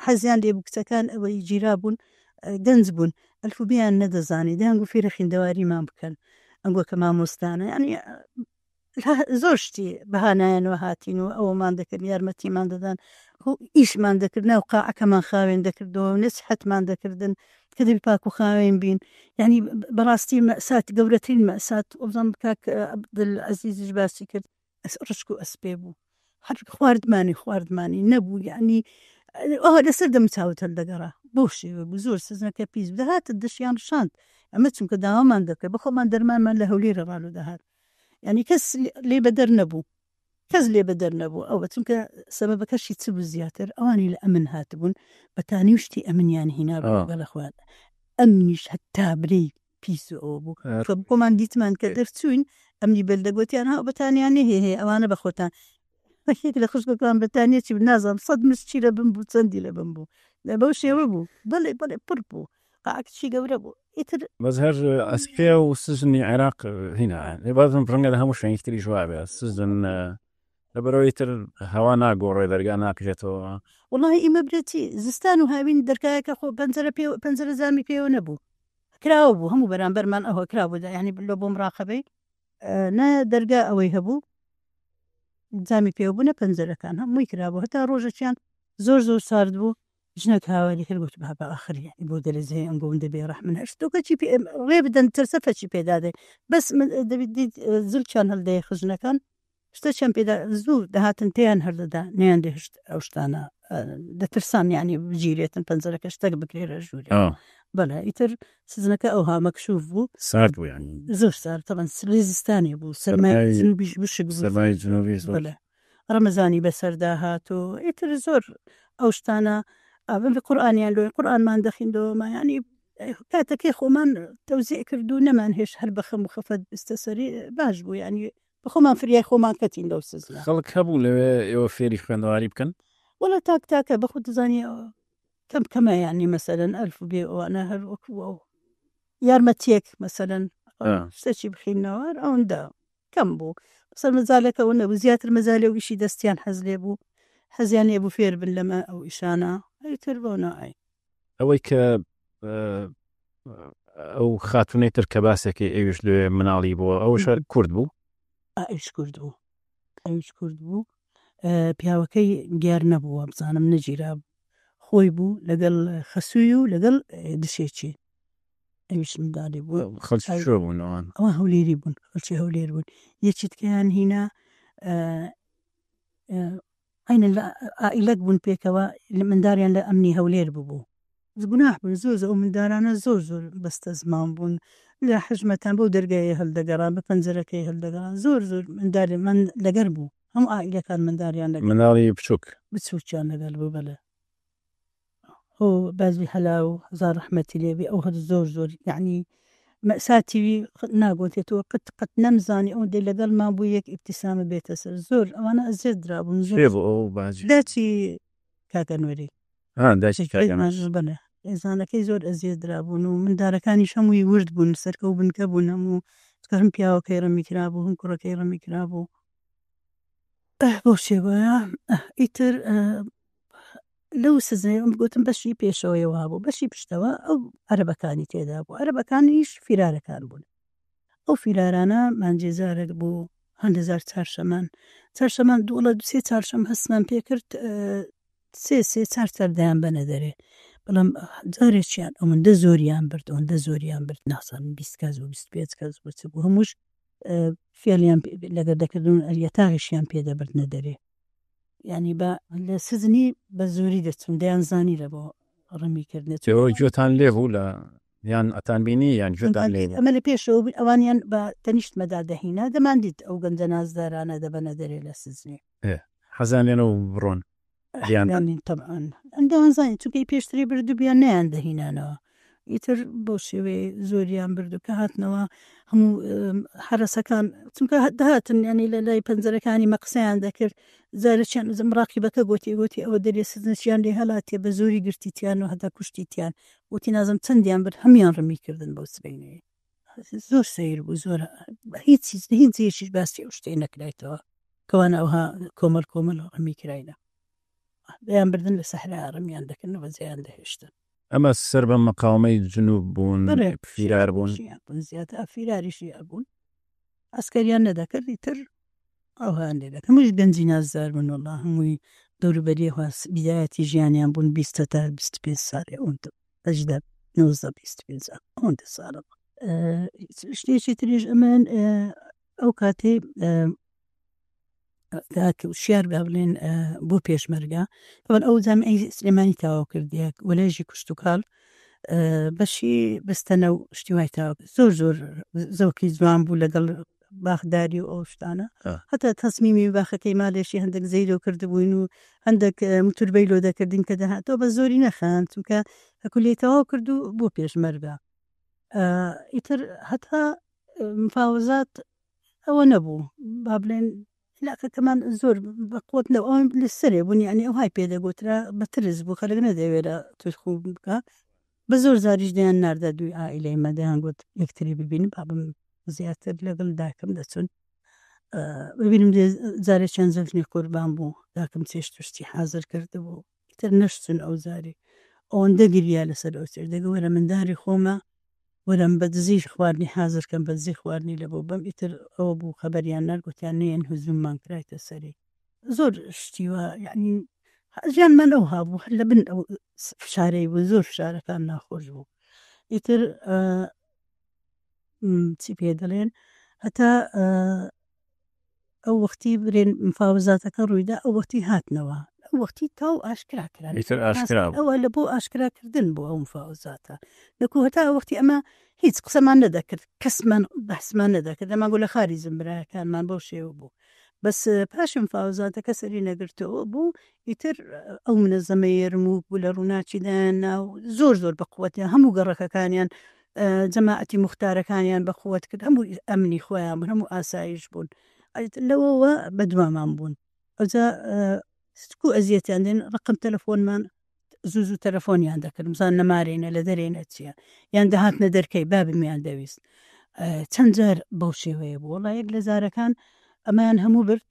حەزیان لێ بوو کچەکان ئەوەی گیرا بوون گەنج بوون ئەلفوبێیان نەدەزانی دەیانگوت فێرە خوێندەواریمان بکەن ئەنگۆ کە مامۆستانە یانی زۆر شتی بەهانایانەوە هاتین و ئەوەمان دەکرد یارمەتیمان دەدان ئیشمان دەکرد ناو قاعەکەمان خاوێن دەکردەوە نەسیحەتمان دەکردن کە دەبی پاک و خاوێن بین یعنی بەڕاستی مەسات گەورەترین مەسات وەبزانم کاک عەبدولعەزیزیش باسی کرد ڕشک و ئەسپێ بوو هەر خواردمانی خواردمانی نەبوو یعنی ئەوە لەسەر دەم چاوت هەڵدەگەڕا بەو شێوە بوو زۆر سزنەکە پیس بوو دەهاتن دەشیان ڕشاند ئەمە چونکە داوامان دەکرد بەخۆمان دەرمانمان لە هەولێرە ڕالو دەهات یعنی کەس لێ بەدەر نەبوو کەس لێ بەدەر نەبوو ئەوە چونکە سەبەبەکەشی چ بوو زیاتر ئەوانی لە ئەمن هاتبوون بەتانی و شتی ئەمنیان هینا بوو لە خۆیان ئەمنیش هەتا برێی پیس و ئەوە بوو کە خۆمان دیتمان کە دەرچووین ئەمنی بەلدە گۆتیان ها بەتانیان نێ هەیە ئەوانە بە خۆتان یەک لە خوشکەکان بەتانیە چی بوو نازانم سەد مشت چی لە بن بوو چەندی لە بن بوو بەو شێوە بوو بەڵێ بەڵێ پڕ بوو قاعەکەشی گەورە بوو ئیتر بەس هەر ئەسپێ و سجنی عێراق هینا بازم ڕەنگە لە هەموو شوێنێکی تریش وابێ سجن لەبەرئەوەی تر هەوا ناگۆڕێ دەرگا ناکرێتەوە. وەڵاهی ئیمە برێ چی زستان و هاوین دەرکایەکە خۆ پەنجەرە پێ پەنجەرە جامی پێوە نەبوو کراوە بوو هەموو بەرامبەرمان ئەوە کرابوو یانی لۆ بۆ مراقەبەی نە دەرگا ئەوەی هەبوو جامی پێوە بوو نە پەنجەرەکان هەمووی کرابوو هەتا ڕۆژەکیان زۆر زۆر سارد بوو ژنەک هاواری کرد گوت بابا ئاخر یانی بۆ دەرەجەی ئەم گەوندە بێ ڕەحمن هەر شتۆکەکی پێ ڕێ بدەن ترسەفەکی پێدا دێ بەس من دەبی دیت زلکیان هەڵدەیە خژنەکان شتەکیان پێدا زوو دەهاتن پێیان هەردەدا نیان دەهشت ئەو شتانە دەترسان یعنی بگیرێتن پەنجەرەکە شتەک بکرێرە ژوورێ بەڵێ ئیتر سزنەکە ئەوها مەکشوف بوو سارد بوو یعنی زۆر سارد تەبعەن لە زستانێ بوو سەرمای جنوبیش وشک بوو سەرمای جنوبی زۆر بەڵێ ڕەمەزانی بەسەردا هات و ئیتر زۆر ئەو شتانە قورئانیان لۆ قورئانمان دەخیندەوە ما یعنی کاتەکەی خۆمان تەوزیع کرد و نەمان هێش هەر بە خەم و خەفەت بستە سەری باش بوو یعنی بەخۆمان فریای خۆمان کەتین لەو سزنە. خەڵک هەبوو لەوێ ئێوە فێری خوێندەواری بکەن؟ وەڵا تاک تاکە بەخۆت دەزانی کەم کەمە یانی مەسەلەن ئەلف و بێ ئەوانە هەر وەکوو ئەو یارمەتیەک مەسەلەن. شتەکی بخینەوە ئەوەندە کەم بوو سەر مەجالەکە ئەوە نەبوو زیاتر مەجالی ئەو ئیشی دەستیان حەز لێ بوو حەزیان لێ بوو فێر بن لەمە ئەو ئیشانە ئیتر بۆ نەوعی. ئەوەی کە ئەو خاتونەی تر کە باسێکی ئەویش لێ مناڵی بووە ئەوش هەر کورد بوو؟ ئەویش کورد بوو ئەویش کورد بوو پیاوەکەی دیار نەبوو وابزانم نەگیرا خۆی بوو لەگەڵ خەسووی و لەگەڵ دشێکی ئەویش منداڵی بوو. خەڵکی کوێ بوون ئەوان؟ ئەوان هەولێری بوون، خەڵکی هەولێر بوون. یەکی تکەیان هینا عەینەن لە عائیلەک بوون پێکەوە، منداریان لە ئەمنی هەولێر ببوو. گوناح بوون زۆر زۆر ئەو مندارانە زۆر زۆر بەستەزمان بوون لە حژمەتان بەو دەرگایە هەلدەگەڕان بە پەنجەرەکەی هەلدەگەڕان زۆر زۆر منداری من لەگەر بوو هەموو عائیلەکان منداریان لەگەر مناڵی بچووک بچووکیان لەگەل بوو بەلێ. هۆ بازی هەلاو هەزار ڕەحمەتی لێبێ ئەو هەر زۆر زۆر یەعنی مەئساتی وی ناگۆتێتەوە قەت قەت نەمزانی ئەوەندەی لەگەڵمان بوو یەک ئیبتیسامە بێتە سەر زۆر ئەوانە ئەزیەت درابوون زۆر کێ بوو ئەو باجی؟ داچی کاک ئەنوەری. ها دایکی کاک ئەنوەر. بەڵێ خێزانەکەی زۆر ئەزیەت درابوون و مندارەکانیش هەمووی ورد بوون سەرکە و بنکە بوون هەموو چونکە هەم پیاوەکەی ڕەمی کرابوو هەم کوڕەکەی ڕەمی کرابوو. ئه بەو شێوەیە ئیتر لەو سزنەی ئەم گوتم بەشی پێشەوەی وابوو بەشی پشتەوە ئەو عەرەبەکانی تێدا بوو عەرەبەکانیش فیرارەکان بوون ئەو فیرارانە مانجێ جارێک بوو هەندێ جار چارشەمان چارشەمان دووڵە سێ چارشەم هەستمان پێکرد سێ سێ چار چار دەیان بەنە دەرێ بەڵام جارێکیان ئەوەندە زۆریان برد ئەوەندە زۆریان برد نازانم 20 کەس بوو 25 کەس بوو چ بوو هەمووش فێڵیان لەگەر دەکردن و یەتاغیشیان پێ دەبردنە دەرێ یعنی بە لە سزنی بە زۆری دەچون دەیانزانی لە بۆ ڕمی کردنە ئێوە گوێتان لێ بوو لە یان ئەتان بینی یان گوێتان لێ بوو؟ ئەمە لە پێشەوە بوو ئەوانیان بە تەنیشتمەدا دەهینا دەماندیت ئەو گەنجە نازدارانە دەبەنە دەرێ لە سزنی. ئێ حەزیان لێ نەبوو بڕۆن لیان بەن؟ یانی تەبعەن دەیانزانی چونکە ئی پێشتری بردبوویان نەیان دەهینانەوە ئیتر بەو شێوەیە زۆریان برد و کە هاتنەوە هەموو حەرەسەکان چونکە دەهاتن ینی لە لای پەنجەرەکانی مە قسەیان دەکرد جارێکیان مراقیبەکە گوتی گوتی ئەوە دەرێ سزنەچیان لێ هەڵاتێ بە زۆری گرتیتیان و هەتا کوشتیتیان وتی نازم چەندیان برد هەموویان ڕمی کردن بەو سبەینەیە زۆر سەیر بوو زۆر هیچ هیچ جێیەکیش باسی ئەو شتەی نەکرایتەوە کەوانە ئەوها کۆمەل کۆمەل ڕمی کراینە دەیان بردن لە سەحرا ڕمیان دەکردن و بەجێیان دەهێشتن. ئەمە سەر بە مقاومەی جنوب بوون فیرار بوون؟ شیعە بوون زیاتر فیراری شیعە بوون عەسکەریان نەدەکرد ئیتر ئەوهایان لێ دەکرد هەموویش گەنجی نازدار بوون وەڵا هەمووی دەوروبەری ئەوها بیدایەتی ژیانیان بوون 20 تا 25 ساڵێ ئەوەندە 18 19 25 ئەوەندە ساڵە بوون. شتێکی تریش ئەمن ئەو کاتەی کاک وشیار با بڵێن بۆ پێشمەرگە تەبعەن ئەو جامیعەی سلێمانی تەواو کردیە کۆلێژی کشتوکاڵ بەشی بستەنە و شتی وای تەواو کرد زۆر زۆر زەوقی جوان بوو لەگەڵ باخداری و ئەو شتانە هەتا تەسمیمی باخەکەی مالێشی هەندێک زەیرۆ کردبووین و هەندێک موتوربەی لۆ دەکردین کە دەهاتەوە بە زۆری نەخایاند چونکە کولیەی تەواو کرد و بۆ پێشمەرگە ئیتر هەتا مفاوەزات ئەوە نەبوو با بڵێن عیلاقەکەمان زۆر بە قوت نەبوو ئەوان لە سەرێ بوون یعنی ئەوهای پێ دەگوترا بە ترس بوو خەلک نەدەوێرا توشخوو بکا بە زۆر جاریش دەیان ناردە دووی عائیلەی مە دەیان گوت یەکتری ببینن بابم زیاتر لەگەڵ داکم دەچون ببینم جارێکیان جەژنی قوربان بوو داکم چێشت و شتی حازر کردبوو ئیتر نەشچون ئەو جاری ئەوەندە گریا لەسەر ئەو چێشت دەگە وەرە منداری خۆمە وەرم بە دزی خواردنی حازر کەم بە دزی خواردنی لە بۆ بەم ئیتر ئەوە بوو خەبەریان نارد گوتیان نەیەن هجوممان کرایتە سەری زۆر شتی وا یعنی ژیانمان ئەوها بوو هەر لە بن ئەو فشارەی بوو زۆر فشارەکان ناخۆش بوو ئیتر چی پێ دەڵێن هەتا ئەو وەختی برێن مفاوەزاتەکە ڕوویدا ئەو وەختی هاتنەوە ئەو وەختی تاو ئاشکرا کران ئیتر ئاشکرا بوو. ئەوە لە بۆ ئاشکرا کردن بۆ ئەو مفاوەزاتە نەکو هەتا ئەو وەختی ئەمە هیچ قسەمان نەدەکرد کەسمان بەحسمان نەدەکرد ئەمان گو لە خاریجن برایەکانمان بەو شێوە بوو بەس پاش مفاوەزاتەکە سەری نەگرتەوە بوو ئیتر ئەو منەزەمەی یەرموک بوو لە ڕووناکی دایان نا و زۆر زۆر بە قوەتیان هەموو گەڕەکەکانیان جەماعەتی موختارەکانیان بە قوت کرد هەموو ئەمنی خۆیان بوون هەموو ئاسایش بوون لەوەوە بەدوامان بوون ئەوجا کو ئەزیەتیان دێن ڕقم تەلەفۆنمان زوو زوو تەلەفۆنیان دەکرد بزان نەمارێنە لە دەرێنە چییە یان دەهاتنە دەرکەی بابمیان دەویست. چەند جار بەو شێوەیە بوو وەڵا یەک لە جارەکان ئەمەیان هەموو برد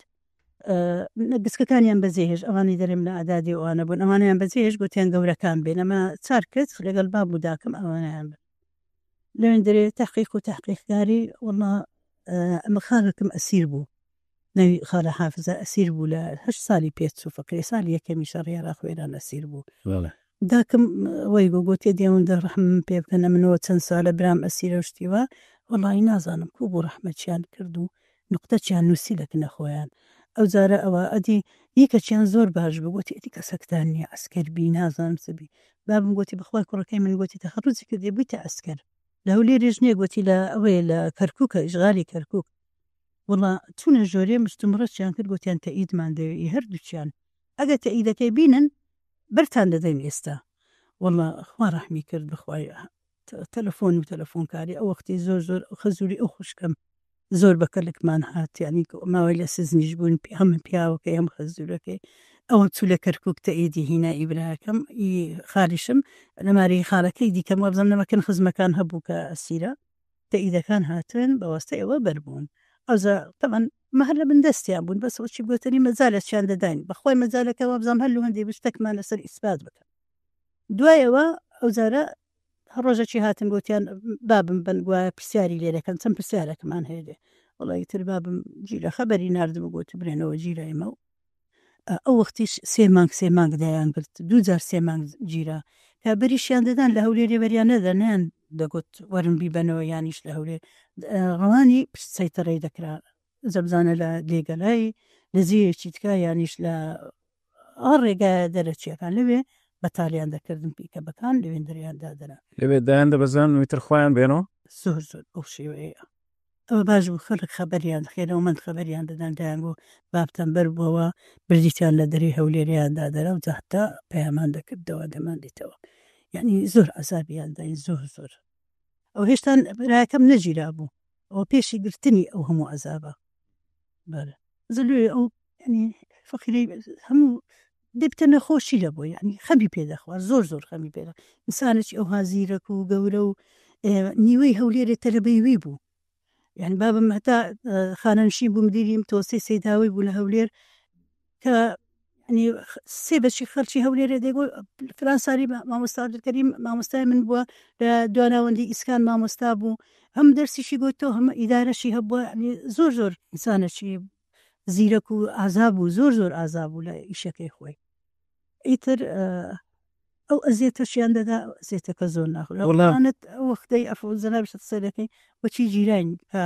گسکەکانیان بەجێهێشت ئەوانەی دەرێم لە ئادادی ئەوانە بوون ئەوانەیان بەجێهێشت گوتیان گەورەکان بێن ئەمە چار کچ لەگەڵ باب و داکم ئەوانیان برد لەوێن دەرێ تەحقیق و تەحقیقکاری وەڵا ئەمە خاڵێکم ئەسیر بوو ناوی خالە حافزە ئەسیر بوو لە هەشت سالی پێچوو فەقێ سالی یەکەمی شەڕی عێراق و ئێران ئەسیر بوو. بەڵێ. داکم وەی گۆ گۆتێ دێ ئەوەندە ڕەحمم پێ بکەن ئەمنەوە چەند سالە برام ئەسیرە و شتی وا وەڵایی نازانم کوو بوو ڕەحمەتیان کرد و نوقتەچیان نووسی لە کنە خۆیان ئەو جارە ئەوە ئەدی یەکەچیان زۆر باش بوو گۆتی ئەدی کەسەکتان نییە عەسکەر بی نازانم چ بی بابم گۆتی بەخوای کوڕەکەی من گۆتی تەخەڕوجی کردی بوویتە عەسکەر لە هەولێریش نییە گۆتی لە ئەوەیە لە کەرکووکە ئیشغالی کەرکووک وەڵا چونە ژۆرێ مشتومڕەچیان کرد گۆتیان تەئیدمان دەوێ ئی هەردووکیان ئەگەر تەئیدەکەی بینن بەرتان دەدەین ئێستا وەڵا خوا ڕەحمی کرد بەخوای تەلەفۆن و تەلەفۆنکاری ئەو وەختی زۆر زۆر خەزوری ئەو خوشکەم زۆر بە کەلکمان هات یعنی ماوەی لە سزنیش بوون هەم پیاوەکەی هەم خەزورەکەی ئەوە چوو لە کەرکک تەئیدی هینا ئی براکەم ئی خالیشم لەماری خاڵەکەی دیکەم وابزانم لەمەکن خزمەکان هەبوو کە ئەسیرە تەئیدەکان هاتن بە واسطەی ئەوە بەربوون ئەوجا تەبعەن ئەمە هەر لە بن دەستیان بوون بەس وەچی گۆتەنی مەجالەچیان دەداین بەخوای مەجالەکە وابزانم هەر لۆ هەندێ بوو شتەکمان لەسەر ئیسبات بکەن دوای ئەوە ئەو جارە هەر ڕۆژەکی هاتن گۆتیان بابم بن گوایە پرسیاری لێ دەکەن چەند پرسیارەکمان هەیە لێ وەڵا ئیتر بابم گیرا خەبەری ناردبوو گۆتی برێنەوە گیرایمە و ئەو وەختیش سێ مانگ سێ مانگ دایان گرت دوو جار سێ مانگ گیرا کە بەریشیان دەدان لە هەولێرێ بەریان نەدا نەیان دەگوت وەرن بیبەنەوە یانیش لە هەولێر ڕەوانی پشت سەیتەرەی دەکرا جەبزانە لە دێگەلای لە جێیەکی تکا یانیش لە ئا ڕێگایە دەرەچیەکان لەوێ بەتالیان دەکردن پیکەبەکان لەوێن دەریان دادەنا لەوێ دایان دەبەزان ویتر خۆیان بێنەوە زۆر زۆر بەو شێوەیە ئەوە باش بوو خەلک خەبەریان خێرەومەند خەبەریان دەدان دەیانگۆ بابتان بەر بووەوە بردیتان لە دەرێ هەولێریان دادەرا و جا هەتا پەیامان دەکردەوە دەمان دیتەوە یعنی زۆر عەزابیان داین زۆر زۆر ئەو هێشتان برایەکەم نەگیرابوو ئەوە پێشی گرتنی ئەو هەموو عەزابە بەڵێ زلوێ ئەو یعنی فەقیرەی هەموو دەبتە نەخۆشی لە بۆ یعنی خەمی پێ دەخوارد زۆر زۆر خەمی پێ دەخوارد ئینسانێکی ئەوها زیرەک و گەورە و نیوەی هەولێرێ تەلەبەی وی بوو یعنی بابم هەتا خانەنشین بوو مدیری متوەسەی سەیداوی بوو لە هەولێر کە یعنی سێ بەشی خەڵکی هەولێرێ دەیگۆ فلان ساری مامۆستا عەبدولکەریم مامۆستای من بووە لە دواناوەندی ئیسکان مامۆستا بوو هەم دەرسیشی گۆتەوە هەم ئیدارەشی هەبووە یعنی زۆر زۆر ئینسانێکی زیرەک و ئازا بوو زۆر زۆر ئازا بوو لە ئیشەکەی خۆی ئیتر ئەو ئەزیەتەشیان دەدا ئەزیەتەکە زۆر ناخۆشە وەڵا تەنانەت ئەو وەختەی ئەفۆ جەنابیشت قسە دەکەی بۆچی جیراین کە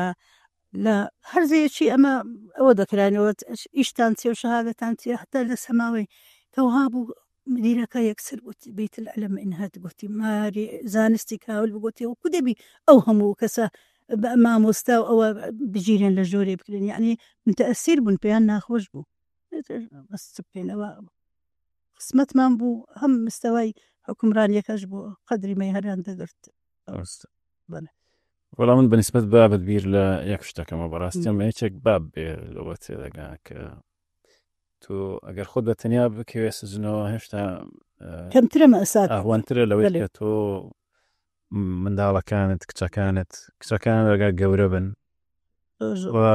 لە هەر جێیەکی ئەمە ئەوە دەکرانەوە ئیشتان چیە و شەهادەتان چیە هەتا لە سەماوەی کەوها بوو مدیرەکە یەکسەر گوتی بیت العلم ئینهات گوتی ماری زانستی کاول بوو گوتی وەکو دەبی ئەو هەموو کەسە مامۆستا و ئەوە بگیرێن لە ژۆرێ بکرێن یعنی متەئەسیر بوون پێیان ناخۆش بوو بەس چ بکەینەوە قسمەتمان بوو هەم مستەوای حوکمڕانیەکەش بوو قەدری مەیهەریان دەگرت. ڕاستە. بەڵێ. وەڵا من بەنیسبەت بابت بیر لە یەک شت دەکەمەوە بەڕاستی ئەمە یەکێک باب بێ لەوە تێدەگا کە تۆ ئەگەر خۆت بە تەنیا بکەوێ سجنەوە هێشتا کەمترە مەسات ئەهوەنترە لەوەی کە تۆ منداڵەکانت کچەکانت کچەکان ئەگەر گەورە بن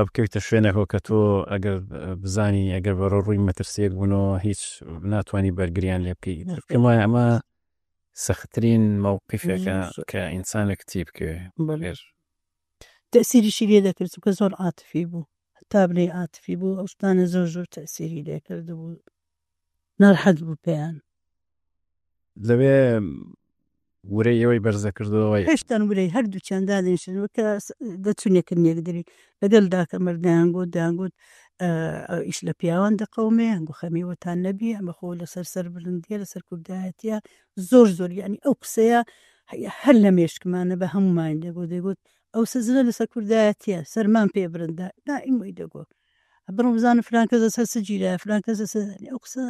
بکەویتە شوێنێکەوە کە تۆ ئەگەر بزانی ئەگەر بەرە ڕووی مەترسیەک بوونەوە هیچ ناتوانانی بەرگریان لێ بکەیت پێم وایە ئەمە سەختترین مەوقفێکە کە ئینسانێک تی بکەوێ. تەئسیریشی لێ دەکرد چونکە زۆر عاتفی بوو هەتا بلێی عاتفی بوو ئەو شتانە زۆر زۆر تەئسیری لێ کردبوو نارحەت بوو پێیان. لەوێ ورەی ئێوەی بەرزەکردەوە. هێشتان ورەی هەردووکیان دادەنیشتن کە دەچوونە کن یەکدری لەگەل داکە مەرد دەیانگوت دەیانگوت ئیش لە پیاوان دەقەومێ هەنگو خەمی وەتان نەبی ئەمە خۆ لەسەر سەربلندیە لەسەر کوردایەتیە زۆر زۆر یعنی ئەو قسەیە هەر لە مێشکمانە بە هەموومانی دەگوت دەیگوت ئەو سزنە لەسەر کوردایەتیە سەرمان پێ برندە دائیم وەی دەگوت بڕۆ بزانە فلان کەس لەسەر چ گیرایە فلان کەس لەسەر ئەو قسە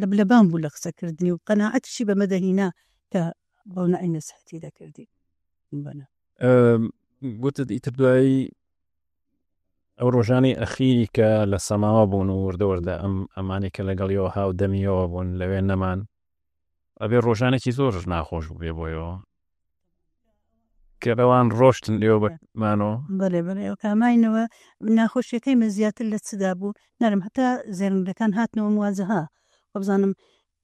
لەبلەبان بوو لە قسەکردنی و قەناعەتیشی بەمە دەهینا کە بەو نەعی نەسیحەتی دەکردی. بەڵێ. گوتت ئیتر دوایی ئەو ڕۆژانەی ئەخیری کە لە سەماوە بوون و وردە وردە ئەم ئەمانەی کە لەگەڵیەوە هاودەمیەوە بوون لەوێ نەمان ئەبێ ڕۆژانێکی زۆر ناخۆش بووبێ بۆیەوە. کە ئەوان ڕۆشتن ئێوە بە مانەوە؟ بەڵێ بەڵێ ئەو کا ماینەوە. ناخۆشیەکەی من زیاتر لە چدا بوو نارم هەتا زێرنگەکان هاتنەوە مواجهە وابزانم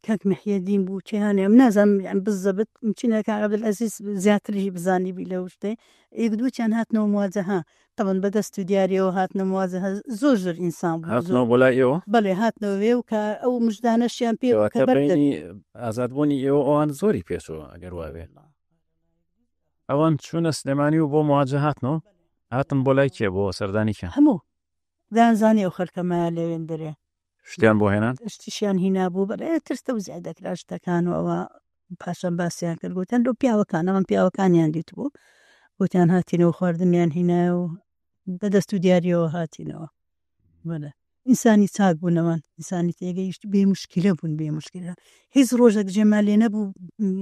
کاک محیەدین بوو کێهانێ ئەم نازانم یان بزەبت چینە کاک عەبدولعەزیز زیاتری بزانیبی لەو شتەی یەک دووچیان هاتنەوە مواجهە تەبعەن بە دەست و دیاریەوە هاتنە مواجهە زۆر زۆر ئینسان بوو زۆر هاتنەوە بۆ لای ئێوە؟ بەڵێ هاتنەوە وێ و کە ئەو مژدانەشیان پێ بوو کە کەواتە بەر بەینی ئازادبوونی ئێوە ئەوان زۆری پێچووە ئەگەر وابێ. ئەوان چوونە سلێمانی و بۆ مواجهە هاتنەوە؟ هاتن بۆ لای کێ؟ بۆ سەردانی کێ؟ هەموو دەیانزانی ئەو خەلکە مایە لەوێن دەرێ. شتیان بۆ هێنان؟ شتیشیان هینابوو بەڵێ تر تەوزیع دەکرا شتەکان و ئەوە پاشان باسیان کرد گوتیان لۆ پیاوەکان ئەوان پیاوەکانیان دیتبوو گوتیان هاتینەوە خواردنیان هینایە و بە دەست و دیاریەوە هاتینەوە. بەڵێ ئینسانی چاک بوون ئەوان ئینسانی تێگەیشت بێ مشکلە بوون بێ مشکلە هیچ ڕۆژێک جێمان لێ نەبوو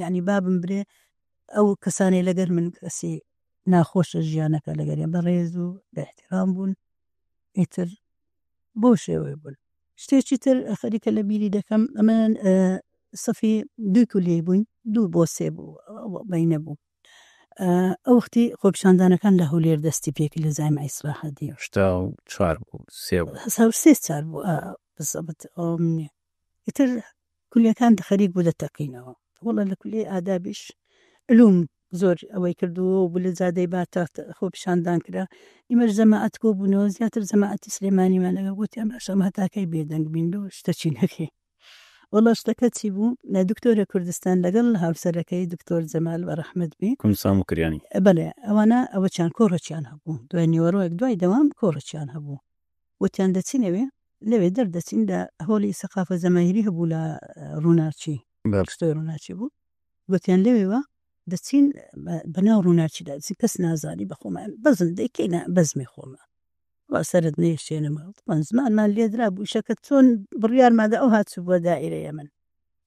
یعنی بابم برێ ئەو کەسانەی لەگەر من کەسی ناخۆشە ژیانەکە لەگەریان بە ڕێز و بە احترام بوون ئیتر بۆ شێوەی بوون. شتێکی تر خەریکە لە بیری دەکەم ئەمە سەفی دووی کولیەی بووین دوو بۆ سێ بوو بینە بوو ئەو وەختی خۆپیشاندانەکان لە هەولێر دەستی پێکرد لە جامیعەی سەلاحەدین. 84 بوو سێ بوو. 83 چار بوو بزەبت ئەوم نییە. ئیتر کولیەکان خەریک بوو لە تەقینەوە. وەڵا لە کولیەی ئادابیش علوم زۆر ئەوەی کردووە و بوو لە جادەی باتە خۆپیشاندان کرا. ئیمەش جەماعەت کۆ بوونەوە زیاتر جەماعەتی سلێمانیمان لەگەڵ گوتیان باشە ئەمە هەتاکەی بێدەنگ بین لۆ شتە چی نەکەین. وەڵا شتەکە چی بوو دکتۆرە کوردستان لەگەڵ هاوسەرەکەی دکتۆر جەمال بە ڕەحمەت بی. کوردستان موکریانی. بەڵێ ئەوانە ئەوەچیان کۆڕەکیان هەبوو دوای نیوەڕۆیەک دوای دەوام کۆڕەکیان هەبوو وتیان دەچین ئەوێ لەوێ دەردەچین لە هۆڵی سەقافە جەماهیری هەبوو لە ڕووناکی شتۆی ڕووناکی بوو گوتیان لەوێوە دەچین بەناو ڕووناکیدا دەچین کەس نازانی بە خۆمان بەزم دەیکەینە بەزمی خۆمان وا سەرت نەیشێنم تەبعەن زمانمان لێدرا بوو ئیشەکە چۆن بڕیارماندا ئەو هاتبووە دائیرەیە من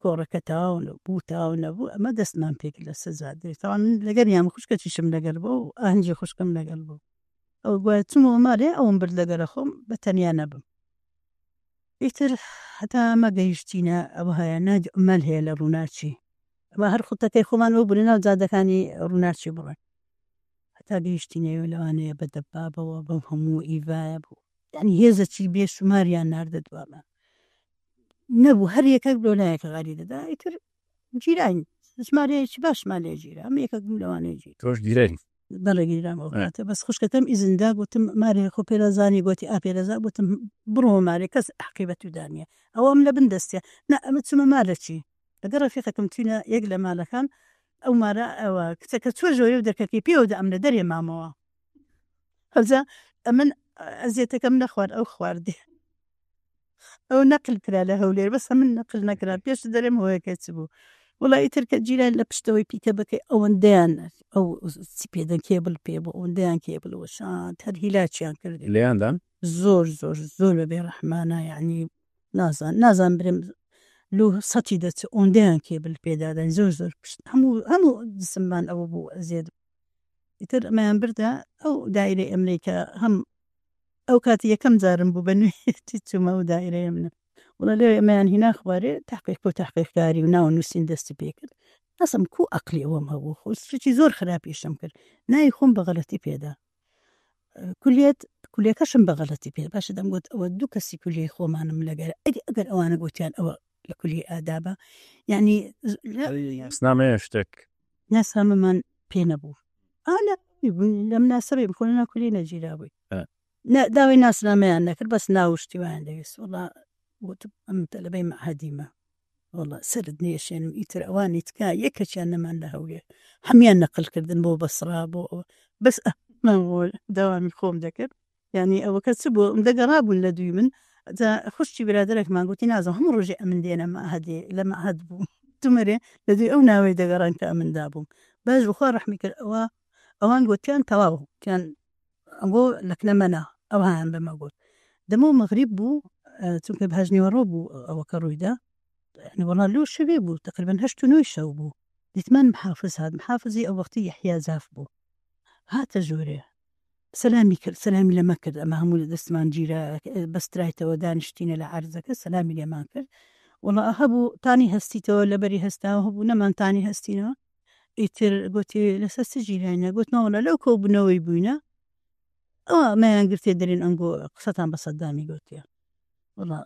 کۆڕەکە تەواو بوو تەواو نەبوو ئەمە دەستمان پێکرد لە سەجادەی تەواو من لەگەریان خوشکەکیشم لەگەل بوو و ئاهەنگی خوشکم لەگەل بوو ئەو گوایە چوومەوە ماڵێ ئەوم برد لەگەرە خۆم بە تەنیا نەبم ئیتر هەتا ئەمە گەیشتینە ئەوە هەیە نادی عومال هەیە لە ڕووناکی ئەمە هەر خوتەکەی خۆمان ئەو بوو لە ناو جادەکانی ڕووناکی بڕۆین هەتا گەیشتینەوە لەوانەیە بە دەبابەوە بەو هەموو ئیڤایە بوو یعنی هێزەکی بێشوماریان ناردە دوامان نەبوو هەر یەکەک بۆ لایەک غاری دەدا ئیتر گیراین ژمارەیەکی باشمان لێ گیرا ئەم یەکەک بوو لەوانەیە گیرا. تۆش گیرای؟ بەڵێ گیرام ئەو کاتە بەس خوشکەکەم ئیزن دا گوتم مارێ خۆ پێرەزانی گوتی ئا پێرەزا گوتم بڕۆ مارێ کەس حەقی بە تو دانیە ئەوە ئەم لە بن دەستیە نا ئەمە چوومە مالەکی لەگەڵ ڕەفیقەکەم چوینە یەک لە مالەکان ئەو مارە ئەوە کچەکە چوە ژۆرێ و دەرکەکەی پێوە دا ئەم لە دەرێ مامەوە ئەوجا ئەمن ئەزیەتەکەم نەخوارد ئەو خواردی ئەو نەقل کرا لە هەولێر بەس ئەمن نەقل نەکرا پێش دەرێم هۆیەکە چ بوو وڵا ئیتر کە جیران لە پشتەوەی پیکەبەکەی ئەوەندەیان ئەو چی پێدەن کێبل پێ بوو ئەوەندەیان کێبل وەشاند هەر هیلاکیان کردین لێیان دان؟ زۆر زۆر زۆر بە بێڕەحمانە یعنی نازان نازان برێم لۆ سەتی دەچ ئۆندەیان کێبل پێداداین زۆر زۆر پشت هەموو هەموو جسممان ئەوە بوو ئەزیەت ئیتر ئەمەیان بردە ئەو دایرەی ئەمنەی کە هەم ئەو کاتی یەکەم جارم بوو بە نوێیەتی چوومە ئەو دایرەی ئەمنە وەڵا لەوێ ئەمەیان هینا خوارێ تەحقیق بۆ تەحقیقکاری و ناو نووسین دەستی پێکرد ناسم کو ئەقلی ئەوەم هەبوو خۆ شتێکی زۆر خراپیشم کرد ناوی خۆم بە غەلەتی پێدا کولیەت کولیەکەشم بە غەلەتی پێ باشە دەمگوت ئەوە دوو کەسی کولیەی خۆمانم لەگەر ئەگەر ئەگەر ئەوانە گوتیان ئەوە لە کولیەی ئادابە یعنی ناسنامەیە شتێک ناسنامەمان پێ نەبوو ئا لە لە مناسەبەی خۆ لەناو کولیە نەگیرابووی داوای ناسنامەیان نەکرد بەس ناو و شتی وایان دەویست وەڵا گوتم ئەم تەلەبەی مەعهەدیمە وەڵا سەرت نێشێنم ئیتر ئەوانی تکا یەکەکیان نەمان لە هەولێر هەمیان نەقل کردن بۆ بەسڕا بۆ ئەوە بەس ئەمان بۆ دەوامی خۆم دەکرد یعنی ئەوەکە چ بۆ دەگەڕابوون لە دووی من جا خوشکی برادەرێکمان گوتی نازم هەموو ڕۆژێ ئەمن دێنە مەعهەدێ لە مەعهەد بوو تومەرێ لە دووی ئەو ناوەی دەگەڕان کە ئەمن دابووم باش بخوا ڕەحمی کرد ئەوە ئەوان گوتیان تەواو گوتیان ئەنگۆ لەکنە مەنا ئەوهایان بەمە گوت دەمەو مەغریب بوو چونکە بەهەشت نیوەڕۆ بوو ئەوەکە ڕوویدا یعنی وەڵا لۆ شەوێ بوو تقریبا هەشت و نۆی شەو بوو دیتمان محافز هات محافزی ئەو وەختی یەحیا جاف بوو هاتە ژوورێ سەلامی کرد سەلامی لەمە کرد ئەمە هەموو لە دەستمان گیرا بەسترایتەوە دانیشتینە لە عەرزەکە سەلامی لێمان کرد وەڵا هەبوو تانی هەستیتەوە لەبەری هەستاوە هەبوو نەمان تانی هەستینەوە. ئیتر گۆتی لەسەر چ گیراینە؟ گۆتمان وەڵا لەو کۆبوونەوەی بووینە ئەوە مەیان گرتێ دەرێن ئەنگۆ قسەتان بە سەدامی گۆتیە. وەڵا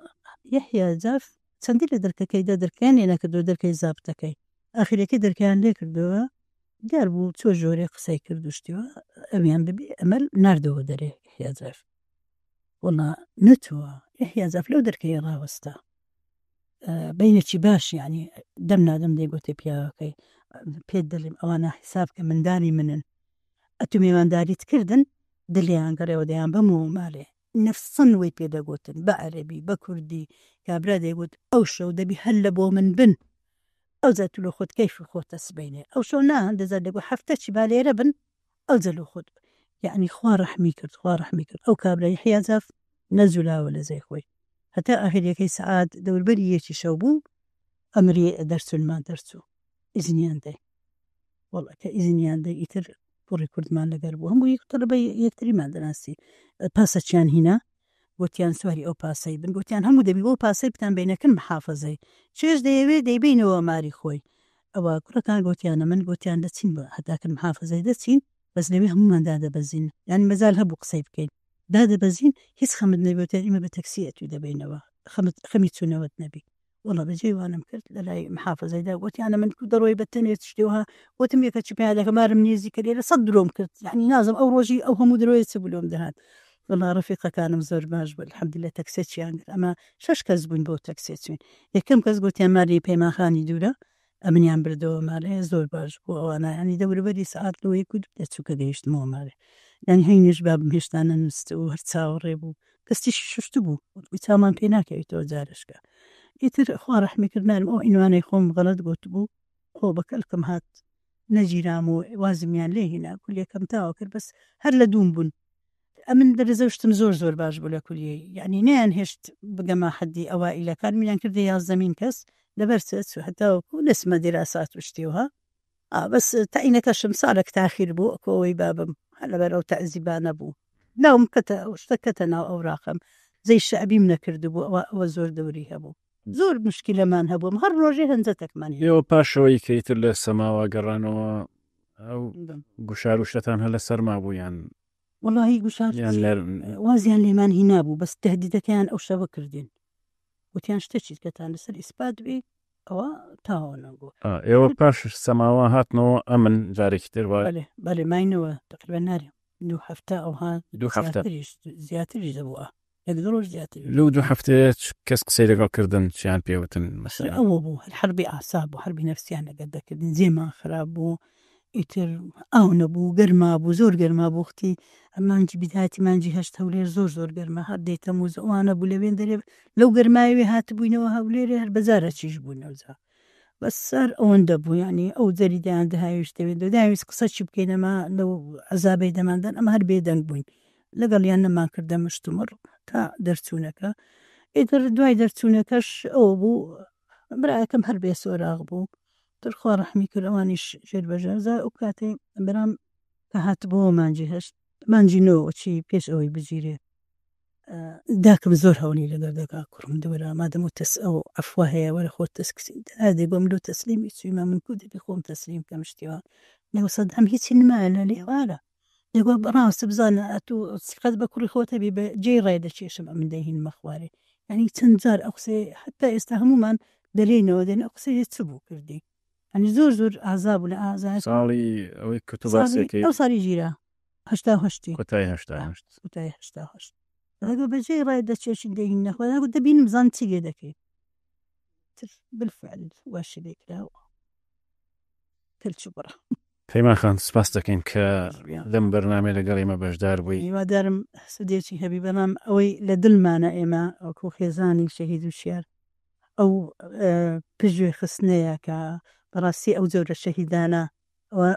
یەحیا جاف چەندی لە دەرکەکەی دا دەرکەیان لێ نەکردەوە دەرکەی زابتەکەی ئاخیرەکەی دەرکەیان لێ کردەوە دیار بوو چۆ ژۆرێ قسەی کرد و شتیوە ئەویان بەبێ ئەمەل ناردەوە دەرێ یەحیا جاف. وەڵا نەچووە یەحیا جاف لەو دەرکەیە ڕاوەستا بینێکی باش یعنی دەم نادەم دەیگوتێ پیاوەکەی پێت دەڵێم ئەوانە حیساب کە منداڵی منن ئەتو میوانداریت کردن دلیان گەڕێەوە دەیان بەمەوە مالێ نەفسەن وەی پێ دەگوتن بە عەرەبی بە کوردی کابرا دەیگوت ئەو شەو دەبی هەر لە بۆ من بن ئەوجا تو لە خۆت کەیفی خۆتە سبەینێ ئەو شەو نا هەندێ جار دەگوت هەفتە چی با لێرە بن ئەوجا لۆ خۆت یەعنی خوا ڕەحمی کرد خوا ڕەحمی کرد ئەو کابرا یەحیا جاف نەجولاوە لە جێی خۆی هەتا ئاخیریەکەی سەعات دەوربەری یەکی شەو بوو ئەمری دەرچوونمان دەرچوو ئیزنیان دای وەڵا کە ئیزنیان دای ئیتر کوڕی کوردمان لەگەر بوو هەموو یەک تەلەبەی یەکتریمان دەناسی پاسەچیان هینا گوتیان سواری ئەو پاسەی بن گوتیان هەموو دەبی بۆ پاسەی بتان بینەکن محافەزەی چێژ دەیەوێ دەیبینەوە ماری خۆی ئەوە کوڕەکان گوتیانە من گوتیان دەچین بە هەتاکن محافەزەی دەچین بەس لەوێ هەموومان دادەبەزین یانی مەجال هەبوو قسەی بکەین دادەبەزین هیچ خەمت نەبی وتیان ئیمە بە تەکسی ئەتوو دەبەینەوە خەمت خەمی چوونەوەت نەبی وەڵا بەجێی وانم کرد لە لای محافەزەی دا گوتیانە من کو دەڕۆی بە تەنێ شتی وها وتم یەکە چی پیا دەکەم مارم نێزیکە لێرە سەد درۆم کرد یعنی نازم ئەو ڕۆژی ئەو هەموو درۆیە چ بوو لۆم دەهات وەڵا ڕەفیقەکانم زۆر باش بوو الحمدلله تەکسێکیان کرد ئەمە شەش کەس بووین بۆ تەکسێ چوین یەکەم کەس گوتیان ماری پەیمانخانی دوورە ئەمنیان بردەوە مالێ زۆر باش بوو ئەوانە یعنی دەوروبەری سەعات لۆ یەک و دوو دەچوو کە گەیشتمەوە مالێ یعنی هەینیش بابم هێشتا نەنووست و هەر چاوەڕێ بوو دەستیشی شوشتبوو وتبووی چاومان پێ ناکەویتەوە جارشکە ئیتر خوا ڕەحمی کرد نارم ئەو عینوانەی خۆم غەڵەت گوتبوو خۆ بە کەلکم هات نەگیرام و وازمیان لێ هینا کولیەکەم تاوە کرد بەس هەر لە دووم بوون ئەمن دەرەجە و شتم زۆر زۆر باش بوو لە کولیەی یعنی نەیان هێشت بگەمە حەدی ئەوائیلەکان منیان کردە یازدەمین کەس لەبەر چ هەتاوەکو نەچمە دیراسات و شتی وها ئا بەس تەعینەکەشم ساڵێک تاخیر بوو ئەکۆ ئەوەی بابم هەر لەبەر ئەو تەعزیبانە بوو ناوم کەتە ئەو شتە کەتە ناو ئەوراقم زەی شەعبیم نەکردبوو ئەوە ئەوە زۆر دەوری هەبوو زۆر مشکیلەمان هەبوو هەر ڕۆژێ هەنجەتەکمان هەیە. ئێوە پاش ئەوەی کە ئیتر لە سەماوە گەڕانەوە ئەو گوشار و شتەتان هەر لەسەر مابوو یان وەڵاهی گوشار یان لە وازیان لێمان هینابوو بەس تەهدیدەکەیان ئەو شەوە کردین وتیان شتێکی کەتان لەسەر ئیسپات بی ئەوە تاوانە بوو. ئێوە پاش سەماوە هاتنەوە ئەمن جارێکی تر وە. بەلێ بەلێ ماینەوە تەقریبا نارێ دوو هەفتە ئەوها دوو هەفتە زیاتریش زیاتریش دەبوو ئا یەک دوو ڕۆژ زیاتریش. لەو دوو هەفتەیە چ کەس قسەی لەگەڵ کردن چیان پێ وتن مەسەلەن؟ ئەوە بوو هەر حەربی ئەعساب بوو حەربی نەفسیان لەگەر دەکردین جێمان خراپ بوو ئیتر ئاو نەبوو گەرما بوو زۆر گەرما بوو وەختی مانگی بیدایەتی مانگی هەشت هەولێر زۆر زۆر گەرمە هەر دەی تەمووز ئەوانە بوو لەوێن دەرێ لەو گەرمایەوێ هاتبووینەوە هەولێرێ هەر بەجارەکیش بووینەوە جا بەس هەر ئەوەندە بوو یعنی ئەو جەریدەیان دەهاویشت دەوێ دەیانویست قسە چی بکەین ئەمە لەو عەزابەی دەماندان ئەمە هەر بێدەنگ بووین لەگەڵیان نەمان کردە مشتومڕ تا دەرچوونەکە ئیتر دوای دەرچوونەکەش ئەوە بوو برایەکەم هەر بێ سۆراغ بوو تر خوا ڕەحمی کرد ئەوانیش ژێر بەژێر جا ئەو کاتەی برام کە هاتبۆوە مانگی هەشت مانگی نۆ چی پێش ئەوەی بگیرێ داکم زۆر هەولی لەگەر دەکا کوڕم دوورە مادەم و تەس ئەو عەفوە هەیە وەرە خۆت تەسکسی دەگۆم لۆ تەسلیمی چوویمە من کو دەبی خۆم تەسلیم کەم شتیوە لەگەڵ سەدام هیچی نمایە لە لێوارە دەگۆ ڕاستە بزانە ئەتوو سیقەت بە کوڕی خۆت هەبی بە جێی ڕێ دەکێشم ئەمن دەیهینمە خوارێ یعنی چەند جار ئەو قسەیە حتا ئێستا هەموومان دەلێینەوە دێن ئەو قسەیە چ بوو کردی یعنی زۆر زۆر ئازا بوو لە ئازایەتی ساڵی ئەوەی کە تۆ ساڵی باسیەکەی ئەو ساڵی گیرا 88ی کۆتایی 88. کۆتایی 88 دەگۆ بە جێی ڕێ دەکێشین دەیهیننە خوارێ دەگۆ دەبینم بزانم چی لێ دەکەی تر بالفعل واشی لێ کرا و کەلچ و بڕا. پەیمان خان سپاست دەکەین کە لەم بەرنامەیە لەگەڵ ئێمە بەشدار بووی. هیوادارم سودێکی هەبی بەڵام ئەوەی لە دلمانە ئێمە وەکو خێزانی شەهید وشیار ئەو پشتگوێ خستنەیە کە بەڕاستی ئەو جۆرە شەهیدانە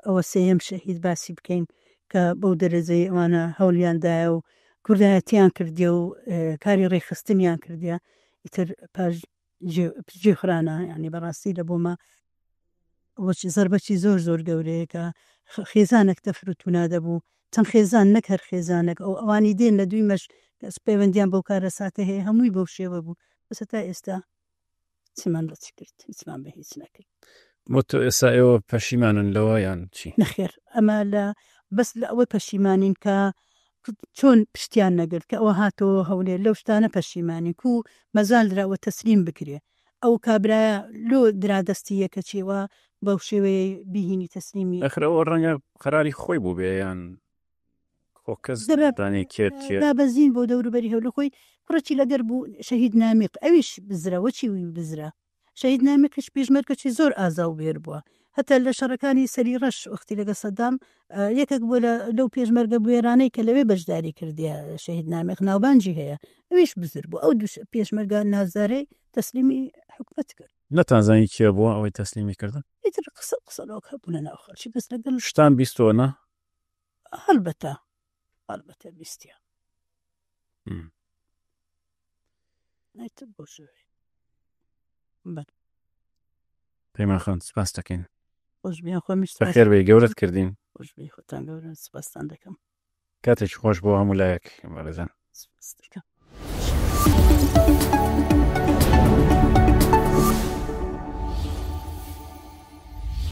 ئەوە سێیەم شەهید باسی بکەین کە بەو دەرەجەی ئەوانە هەوڵیان دایە و کوردایەتیان کردیە و کاری ڕێکخستنیان کردیە ئیتر پاش جێ خرانە یعنی بەڕاستی لە بۆمە وەچ زەربەکی زۆر زۆر گەورەیە کە خێزانێک تەفر و تونا دەبوو چەند خێزان نەک هەر خێزانێک ئەو ئەوانی دێن لە دووی مەش کەس پەیوەندیان بەو کارەساتە هەیە هەمووی بەو شێوە بوو بەس تا ئێستا چمان بە چ کرد هیچمان بە هیچ نەکرد. بۆ تۆ ئێستا ئێوە پەشیمانن لەوە یان چی؟ نەخێر ئەمە لە بەس لە ئەوەی پەشیمانین کە چۆن پشتیان نەگرت کە ئەوە هاتەوە هەولێر لەو شتانە پەشیمانین کو مەجال درا وە تەسلیم بکرێ ئەو کابرایە لۆ درا دەستی یەکەچی وا بەو شێوەیەی بیهینی تەسلیمی. ئەخر ئەوە ڕەنگە قەراری خۆی بووبێ یان خۆ کەس دەبا دانێ کێ کێ دابەزین بۆ دەوروبەری هەولێر خۆی کوڕێکی لەگەر بوو شەهید نامیق ئەویش بزرە وەچی وی بزرە شەهید نامیقیش پێشمەرگەکی زۆر ئازا و بوێر بووە هەتا لە شەڕەکانی سەری ڕەش وەختی لەگەڵ سەدام یەکێک بووە لە لەو پێشمەرگە بوێرانەی کە لەوێ بەشداری کردیە شەهید نامیق ناوبانگی هەیە ئەویش بزر بوو ئەو دوو پێشمەرگە نازدارەی تەسلیمی حکومەت کرد. نەتانزانی کێ بووە ئەوەی تەسلیمی کردن؟ ئیتر قسە قسەلۆک هەبوو لە ناو خەڵکی بەس لەگەڵ شتان بیستووە نا؟ هەڵبەتە هەڵبەتە بیستیە. ئیتر بۆ شوێ. بەڵێ. پەیمان خان سپاس دەکەین. خۆش بی خۆمیش سپاس. بەخێر بێی گەورەت کردین. خۆش بی خۆتان گەورەن سپاستان دەکەم. کاتێکی خۆش بۆ هەموو لایەک بەڕێزان. سپاس دەکەم.